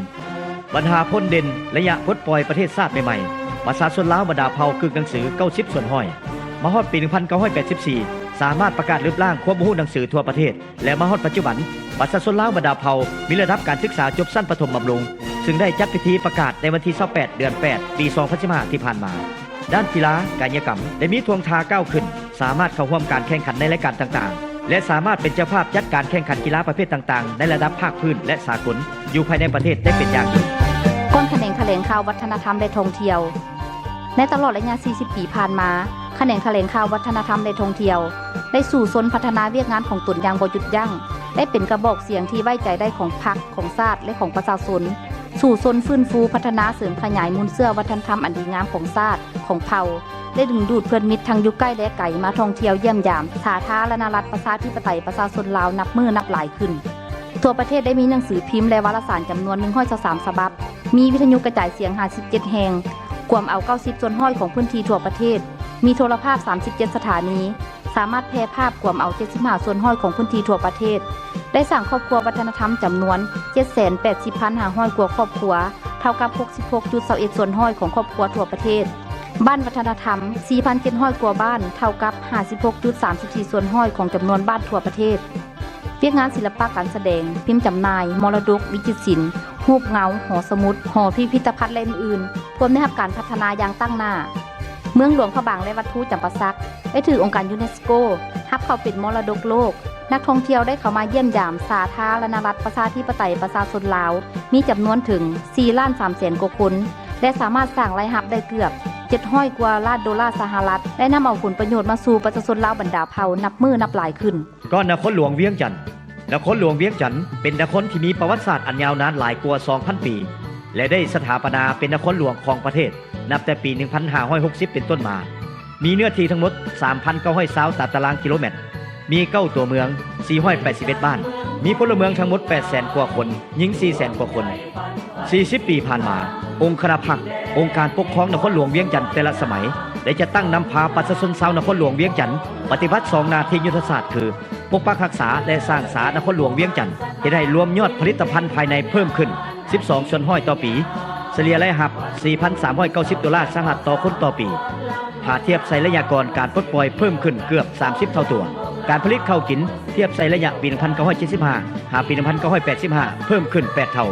ບັນຫາພົ້ນເດັ່ນໄລຍະປົດປ່ອຍປະເທດຊາດໃໝ່ໆ, ປະຊາຊົນລາວບັນດາເຜົ່າກຶກໜັງສືເກົ້າສິບສ່ວນຮ້ອຍ. ມາຮອດປີໜຶ່ງພັນເກົ້າຮ້ອຍແປດສິບສີ່ ສາມາດປະກາດລຶບລ້າງຄວາມບໍ່ຮູ້ໜັງສືທົ່ວປະເທດ ແລະ ມາຮອດປັດຈຸບັນ, ປະຊາຊົນລາວບັນດາເຜົ່າມີລະດັບການສຶກສາຈົບຊັ້ນປະຖົມບຳລຸງ, ຊຶ່ງໄດ້ຈັດພິທີປະກາດໃນວັນທີຊາວແປດ ເດືອນແປດ ປີສອງພັນສິບຫ້າທີ່ຜ່ານມາ. ດ້ານກິລາ, ກາຍະກຳ ໄດ້ມີທ່ວງທ່າກ້າວຂຶ້ນ, ສາມາດເຂົ້າຮ່ວມການແຂ່ງຂັນໃນລາຍການຕ່າງໆ ແລະ ສາມາດເປັນເຈົ້າພາບຈັດການແຂ່ງຂັນກິລາປະເພດຕ່າງໆ ໃນລະດັບພາກພື້ນ ແລະ ສາກົນ ຢູ່ພາຍໃນປະເທດໄດ້ເປັນຢ່າງດີ. ກ່ອນຂະແໜງຖະແຫຼງຂ່າວວັດທະນະທຳ ແລະ ທ່ອງທ່ຽວ. ໃນຕະຫຼອດໄລຍະສີ່ສິບປີຜ່ານມາ, ຂະແໜງຖະແຫຼງຂ່າວວັດທະນະທຳ ແລະ ທ່ອງທ່ຽວ ໄດ້ສູ້ຊົນພັດທະນາວຽກງານຂອງຕົນຢ່າງບໍ່ຢຸດຢັ້ງ, ໄດ້ເປັນກະບອກສຽງທີ່ໄວ້ໃຈໄດ້ຂອງພັກ, ຂອງຊາດ ແລະ ຂອງປະຊາຊົນ. ສູ້ຊົນຟື້ນຟູ, ພັດທະນາ, ເສີມຂະຫຍາຍມູນເຊື້ອວັດທະນະທຳອັນດີງາມຂອງຊາດ, ຂອງເຜົ່າ ແລະ ດຶງດູດເພື່ອນມິດທັງຢູ່ໃກ້ ແລະ ໄກ ມາທ່ອງທ່ຽວຢ້ຽມຢາມສາທາລະນະລັດ ປະຊາທິປະໄຕ ປະຊາຊົນລາວ ນັບມື້ນັບຫຼາຍຂຶ້ນ. ທົ່ວປະເທດໄດ້ມີໜັງສືພິມ ແລະ ວາລະສານຈຳນວນໜຶ່ງຮ້ອຍຊາວສາມສະບັບ, ມີວິທະຍຸກະຈາຍສຽງຫ້າສິບເຈັດແຫ່ງ, ກວມເອົາເກົ້າສິບສ່ວນຮ້ອຍຂອງພື້ນທີ່ທົ່ວປະເທດ, ມີໂທລະພາບສາມສິບເຈັດສະຖານີ, ສາມາດແຜ່ພາບກວມເອົາເຈັດສິບຫ້າສ່ວນຮ້ອຍຂອງພື້ນທີ່ທົ່ວປະເທດ, ໄດ້ສ້າງຄອບຄົວວັດທະນະທຳຈຳນວນເຈັດແສນແປດສິບພັນຫ້າຮ້ອຍກວ່າຄອບຄົວ, ເທົ່າກັບຫົກສິບຫົກຈຸດຊາວເອັດສ່ວນຮ້ອຍຂອງຄອບຄົວທົ່ວປະເທດ, ບ້ານວັດທະນະທຳສີ່ພັນເຈັດຮ້ອຍກວ່າບ້ານ, ເທົ່າກັບຫ້າສິບຫົກຈຸດສາມສິບສີ່ສ່ວນຮ້ອຍຂອງຈຳນວນບ້ານທົ່ວປະເທດ. ວຽກງານສິລະປະການສະແດງ, ພິມຈຳໜ່າຍ, ມໍລະດົກ, ດິຈິດສິນ, ຮູບເງົາ, ຫໍສະໝຸດ, ຫໍພິພິທະພັນ ແລະ ອື່ນໆ ພວມໄດ້ຮັບການພັດທະນາຢ່າງຕັ້ງໜ້າ. ເມືອງຫຼວງພະບາງ ແລະ ວັດພູຈຳປາສັກ ໄດ້ຖືກອົງການຢູເນສໂກຮັບເຂົ້າເປັນມໍລະດົກໂລກ. ນັກທ່ອງທ່ຽວໄດ້ເຂົ້າມາຢ້ຽມຢາມສາທາລະນະລັດ ປະຊາທິປະໄຕ ປະຊາຊົນລາວ ມີຈຳນວນເຖິງສີ່ລ້ານສາມແສນກວ່າຄົນ ແລະ ສາມາດສ້າງລາຍຮັບໄດ້ເກືອບເຈັດຮ້ອຍກວ່າລ້ານໂດລາສະຫະລັດ ແລະ ນຳເອົາຜົນປະໂຫຍດມາສູ່ປະຊາຊົນລາວບັນດາເຜົ່ານັບມື້ນັບຫຼາຍຂຶ້ນ. ກ່ອນນະຄອນຫຼວງວຽງຈັນ. ນະຄອນຫຼວງວຽງຈັນເປັນນະຄອນທີ່ມີປະຫວັດສາດອັນຍາວນານຫຼາຍກວ່າສອງພັນປີ ແລະ ໄດ້ສະຖາປະນາເປັນນະຄອນຫຼວງຂອງປະເທດ ນັບແຕ່ປີໜຶ່ງພັນຫ້າຮ້ອຍຫົກສິບເປັນຕົ້ນມາ. ມີເນື້ອທີ່ທັງໝົດສາມພັນເກົ້າຮ້ອຍຊາວຕາຕະລາງກິໂລແມັດ, ມີເກົ້າຕົວເມືອງ, ສີ່ຮ້ອຍແປດສິບເອັດບ້ານ, ມີພົນລະເມືອງທັງໝົດແປດແສນກວ່າຄົນ, ຍິງສີ່ແສນກວ່າຄົນ. ສີ່ສິບປີຜ່ານມາ, ອົງຄະນະພັກ, ອົງການປົກຄອງນະຄອນຫຼວງວຽງຈັນແຕ່ລະສະໄໝ ໄດ້ຈັດຕັ້ງນຳພາປະຊາຊົນຊາວນະຄອນຫຼວງວຽງຈັນປະຕິບັດສອງໜ້າທີ່ຍຸດທະສາດຄື ປົກປັກຮັກສາ ແລະ ສ້າງສານະຄອນຫຼວງວຽງຈັນ ເຮັດໃຫ້ລວມຍອດຜະລິດຕະພັນພາຍໃນເພີ່ມຂຶ້ນສິບສອງສ່ວນຮ້ອຍຕໍ່ປີ, ສະເລ່ຍລາຍຮັບສີ່ພັນສາມຮ້ອຍເກົ້າສິບໂດລາສະຫະລັດຕໍ່ຄົນຕໍ່ປີ. ຖ້າທຽບໃສ່ໄລຍະກ່ອນການປົດປ່ອຍເພີ່ມຂຶ້ນເກືອບສາມສິບເທົ່າຕົວ. ການຜະລິດເຂົ້າກິນທຽບໃສ່ໄລຍະປີໜຶ່ງພັນເກົ້າຮ້ອຍເຈັດສິບຫ້າ ຫາປີໜຶ່ງພັນເກົ້າຮ້ອຍແປດສິບຫ້າ ເພີ່ມຂຶ້ນແປດເທົ່າ.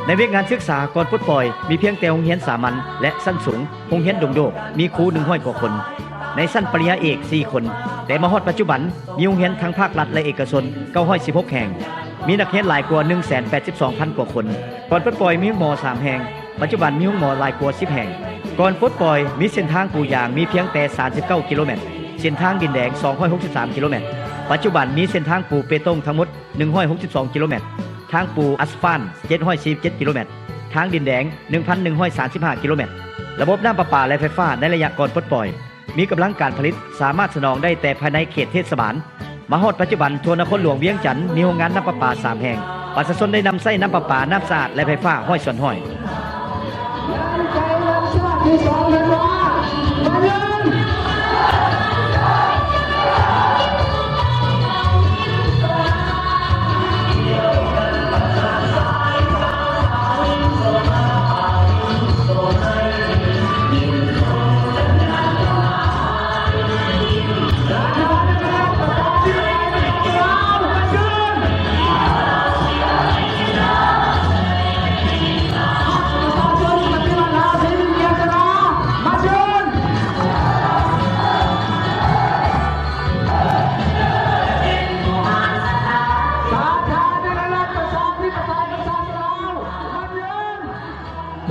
ໃນວຽກງານສຶກສາກ່ອນປົດປ່ອຍ ມີພຽງແຕ່ໂຮງຮຽນສາມັນ ແລະ ຊັ້ນສູງ, ໂຮງຮຽນດົງໂດກ ມີຄູໜຶ່ງຮ້ອຍກວ່າຄົນ, ໃນຊັ້ນປະລິນຍາເອກສີ່ຄົນ, ແຕ່ມາຮອດປັດຈຸບັນ ມີໂຮງຮຽນທັງພາກລັດ ແລະ ເອກະຊົນ ເກົ້າຮ້ອຍສິບຫົກແຫ່ງ, ມີນັກຮຽນຫຼາຍກວ່າໜຶ່ງແສນແປດສິບສອງພັນກວ່າຄົນ. ກ່ອນປົດປ່ອຍມີໂຮງໝໍສາມແຫ່ງ, ປັດຈຸບັນມີໂຮງໝໍຫຼາຍກວ່າສິບແຫ່ງ. ກ່ອນປົດປ່ອຍມີເສັ້ນທາງປູຢາງມີພຽງແຕ່ສາມສິບເກົ້າກິໂລແມັດ, ເສັ້ນທາງດິນແດງສອງຮ້ອຍຫົກສິບສາມກິໂລແມັດ, ປັດຈຸບັນມີເສັ້ນທາງປູເປຕົງທັງໝົດ ໜຶ່ງຮ້ອຍຫົກສິບສອງກິໂລແມັດ, ທາງປູອັສຟານ ເຈັດຮ້ອຍສີ່ສິບເຈັດກິໂລແມັດ, ທາງດິນແດງ ໜຶ່ງພັນໜຶ່ງຮ້ອຍສາມສິບຫ້າກິໂລແມັດ. ລະບົບນ້ຳປະປາ ແລະ ໄຟຟ້າໃນໄລຍະກ່ອນປົດປ່ອຍ ມີກຳລັງການຜະລິດສາມາດສະໜອງໄດ້ແຕ່ພາຍໃນເຂດເທດສະບານ. ມາຮອດປັດຈຸບັນ ທົ່ວນະຄອນຫຼວງວຽງຈັນມີໂຮງງານນ້ຳປະປາສາມແຫ່ງ, ປະຊາຊົນໄດ້ນຳໃຊ້ນ້ຳປະປາ, ນ້ຳສະອາດ ແລະ ໄຟຟ້າຮ້ອຍສ່ວນຮ້ອຍ.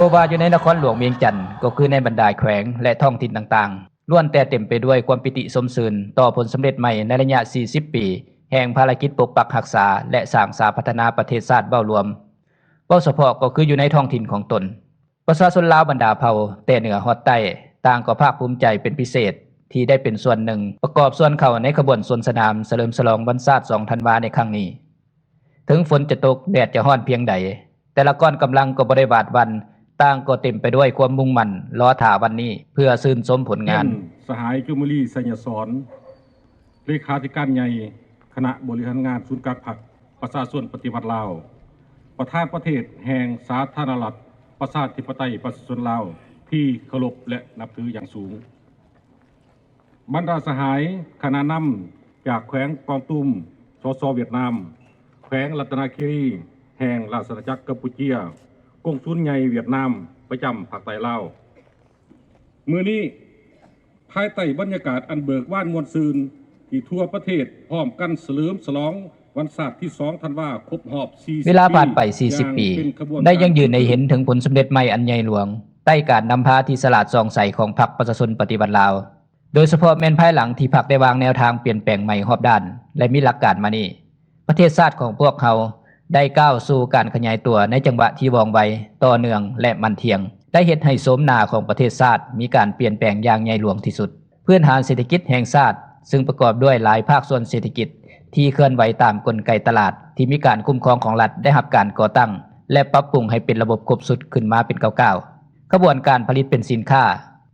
ບໍ່ວ່າຢູ່ໃນນະຄອນຫຼວງວຽງຈັນ ກໍຄືໃນບັນດາແຂວງ ແລະ ທ້ອງຖິ່ນຕ່າງໆ ລ້ວນແຕ່ເຕັມໄປດ້ວຍຄວາມປີຕິຊົມຊື່ນຕໍ່ຜົນສຳເລັດໃໝ່ໃນໄລຍະສີ່ສິບປີແຫ່ງພາລະກິດປົກປັກຮັກສາ ແລະ ສ້າງສາພັດທະນາປະເທດຊາດເວົ້າລວມ. ເວົ້າສະເພາະກໍຄືຢູ່ໃນທ້ອງຖິ່ນຂອງຕົນ, ປະຊາຊົນລາວບັນດາເຜົ່າແຕ່ເໜືອຮອດໃຕ້ ຕ່າງກໍພາກພູມໃຈເປັນພິເສດທີ່ໄດ້ເປັນສ່ວນໜຶ່ງປະກອບສ່ວນເຂົ້າໃນຂະບວນສວນສະໜາມສະເຫຼີມສະຫຼອງວັນຊາດສອງທັນວາໃນຄັ້ງນີ້. ເຖິງຝົນຈະຕົກ, ແດດຈະຮ້ອນພຽງໃດ, ແຕ່ລະກ້ອນກຳລັງກໍບໍ່ໄດ້ຫວາດຫວັ່ນ, ຕ່າງກໍເຕັມໄປດ້ວຍຄວາມມຸ່ງໝັ້ນ ລໍຖ້າວັນນີ້ເພື່ອຊື່ນຊົມຜົນງານ. ສະຫາຍ ຈຸມມະລີ ໄຊຍະສອນ ເລຂາທິການໃຫຍ່ຄະນະບໍລິຫານງານສູນກາງພັກປະຊາຊົນປະຕິວັດລາວ, ປະທານປະເທດແຫ່ງສາທາລະນະລັດ ປະຊາທິປະໄຕ ປະຊາຊົນລາວ ທີ່ເຄົາລົບ ແລະ ນັບຖືຢ່າງສູງ. ບັນດາສະຫາຍຄະນະນຳຈາກແຂວງກວາງຕຸມ ສສ ຫວຽດນາມ, ແຂວງລັດຕະນະຄີຣີແຫ່ງລາຊະອານາຈັກກຳປູເຈຍ, ກົງສຸນໃຫຍ່ຫວຽດນາມປະຈຳພາກໃຕ້ລາວ. ມື້ນີ້ ພາຍໃຕ້ບັນຍາກາດອັນເບີກບານມ່ວນຊື່ນ ທີ່ທົ່ວປະເທດພ້ອມກັນສະເຫຼີມສະຫຼອງວັນຊາດທີສອງທັນວາ ຄົບຮອບສີ່ສິບປີ. ເວລາຜ່ານໄປສີ່ສິບປີ ໄດ້ຢັ້ງຢືນໃຫ້ເຫັນເຖິງຜົນສຳເລັດໃໝ່ອັນໃຫຍ່ຫຼວງ ໃຕ້ການນຳພາທີ່ສະຫຼາດສ່ອງໃສຂອງພັກປະຊາຊົນປະຕິວັດລາວ, ໂດຍສະເພາະແມ່ນພາຍຫຼັງທີ່ພັກໄດ້ວາງແນວທາງປ່ຽນແປງໃໝ່ຮອບດ້ານ ແລະ ມີຫຼັກການມານີ້. ປະເທດຊາດຂອງພວກເຮົາໄດ້ກ້າວສູ່ການຂະຫຍາຍຕົວໃນຈັງຫວະທີ່ວ່ອງໄວ, ຕໍ່ເນື່ອງ ແລະ ໝັ້ນທ່ຽງ, ໄດ້ເຮັດໃຫ້ໂສມໜ້າຂອງປະເທດຊາດມີການປ່ຽນແປງຢ່າງໃຫຍ່ຫຼວງທີ່ສຸດ. ພື້ນຖານເສດຖະກິດແຫ່ງຊາດ, ຊຶ່ງປະກອບດ້ວຍຫຼາຍພາກສ່ວນເສດຖະກິດທີ່ເຄື່ອນໄຫວຕາມກົນໄກຕະຫຼາດທີ່ມີການຄຸ້ມຄອງຂອງລັດ, ໄດ້ຮັບການກໍ່ຕັ້ງ ແລະ ປັບປຸງໃຫ້ເປັນລະບົບຄົບຊຸດຂຶ້ນມາເປັນກ້າວໆ. ຂະບວນການຜະລິດເປັນສິນຄ້າ,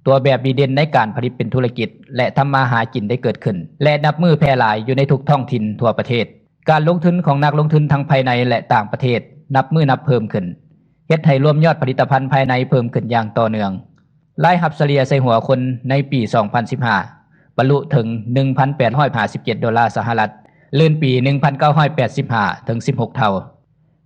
ຕົວແບບດີເດັ່ນໃນການຜະລິດເປັນທຸລະກິດ ແລະ ທຳມາຫາກິນໄດ້ເກີດຂຶ້ນ ແລະ ນັບມື້ແຜ່ຫຼາຍຢູ່ໃນທຸກທ້ອງຖິ່ນທົ່ວປະເທດ. ການລົງທຶນຂອງນັກລົງທຶນທັງພາຍໃນ ແລະ ຕ່າງປະເທດ ນັບມື້ນັບເພີ່ມຂຶ້ນ, ເຮັດໃຫ້ລວມຍອດຜະລິດຕະພັນພາຍໃນເພີ່ມຂຶ້ນຢ່າງຕໍ່ເນື່ອງ. ລາຍຮັບສະເລ່ຍໃສ່ຫົວຄົນໃນປີສອງພັນສິບຫ້າ ບັນລຸເຖິງໜຶ່ງພັນແປດຮ້ອຍຫ້າສິບເຈັດໂດລາສະຫະລັດ, ລື່ນປີໜຶ່ງພັນເກົ້າຮ້ອຍແປດສິບຫ້າເຖິງສິບຫົກເທົ່າ.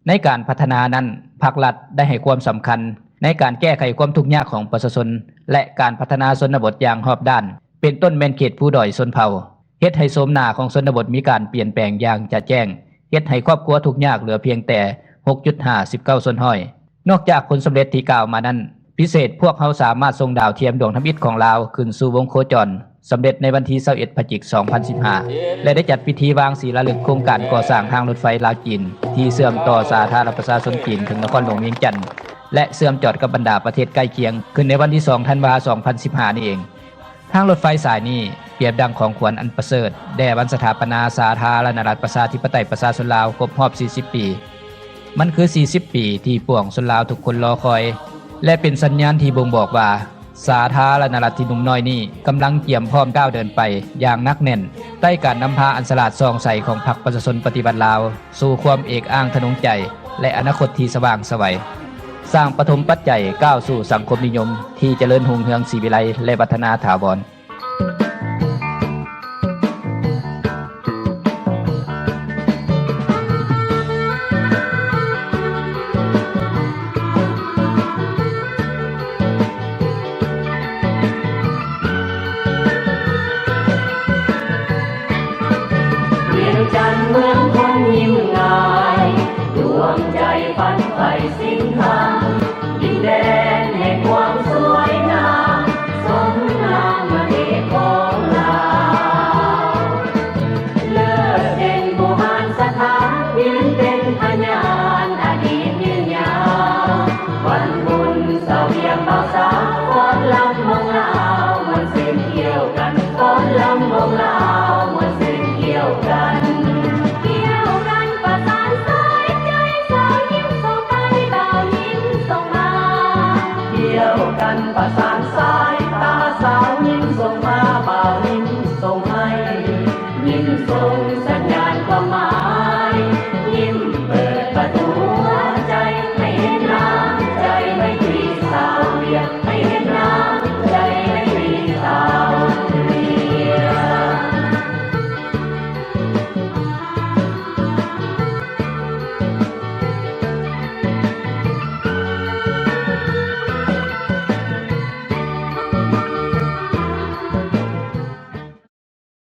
ໃນການພັດທະນານັ້ນ, ພາກລັດໄດ້ໃຫ້ຄວາມສຳຄັນໃນການແກ້ໄຂຄວາມທຸກຍາກຂອງປະຊາຊົນ ແລະ ການພັດທະນາຊົນນະບົດຢ່າງຮອບດ້ານ, ເປັນຕົ້ນແມ່ນເຂດພູດອຍຊົນເຜົ່າ, ເຮັດໃຫ້ໂສມໜ້າຂອງຊົນນະບົດມີການປ່ຽນແປງຢ່າງຈະແຈ້ງ, ເຮັດໃຫ້ຄອບຄົວທຸກຍາກເຫຼືອພຽງແຕ່ຫົກຈຸດຫ້າສິບເກົ້າສ່ວນຮ້ອຍ. ນອກຈາກຜົນສຳເລັດທີ່ກ່າວມານັ້ນ, ພິເສດພວກເຮົາສາມາດສົ່ງດາວທຽມດວງທຳອິດຂອງລາວຂຶ້ນສູ່ວົງໂຄຈອນ ສຳເລັດໃນວັນທີຊາວເອັດ ພະຈິກ ສອງພັນສິບຫ້າ ແລະ ໄດ້ຈັດພິທີວາງສີລາລຶກໂຄງການກໍ່ສ້າງທາງລົດໄຟລາວ-ຈີນ ທີ່ເຊື່ອມຕໍ່ສາທາລະນະລັດປະຊາຊົນຈີນເຖິງນະຄອນຫຼວງວຽງຈັນ ແລະ ເຊື່ອມຈອດກັບບັນດາປະເທດໃກ້ຄຽງ ຂຶ້ນໃນວັນທີສອງ ທັນວາ ສອງພັນສິບຫ້ານີ້ເອງ. ທາງລົດໄຟສາຍນີ້ປຽບດັ່ງຂອງຂວັນອັນປະເສີດແດ່ວັນສະຖາປະນາສາທາລະນະລັດປະຊາທິປະໄຕປະຊາຊົນລາວຄົບຮອບສີ່ສິບປີ. ມັນຄືສີ່ສິບປີທີ່ປວງຊົນລາວທຸກຄົນລໍຄອຍ ແລະ ເປັນສັນຍານທີ່ບົ່ງບອກວ່າ ສາທາລະນະລັດທີ່ໜຸ່ມນ້ອຍນີ້ກຳລັງກຽມພ້ອມກ້າວເດີນໄປຢ່າງໜັກແໜ້ນ ໃຕ້ການນຳພາອັນສະຫຼາດສ່ອງໃສຂອງພັກປະຊາຊົນປະຕິວັດລາວ ສູ່ຄວາມເອກອ້າງທະນົງໃຈ ແລະ ອະນາຄົດທີ່ສະຫວ່າງໄສວ, ສ້າງປະຖົມປັດໄຈກ້າວສູ່ສັງຄົມນິຍົມທີ່ຈະເລີນຮຸ່ງເຮືອງສີວິໄລ ແລະ ວັດທະນາຖາວອນ.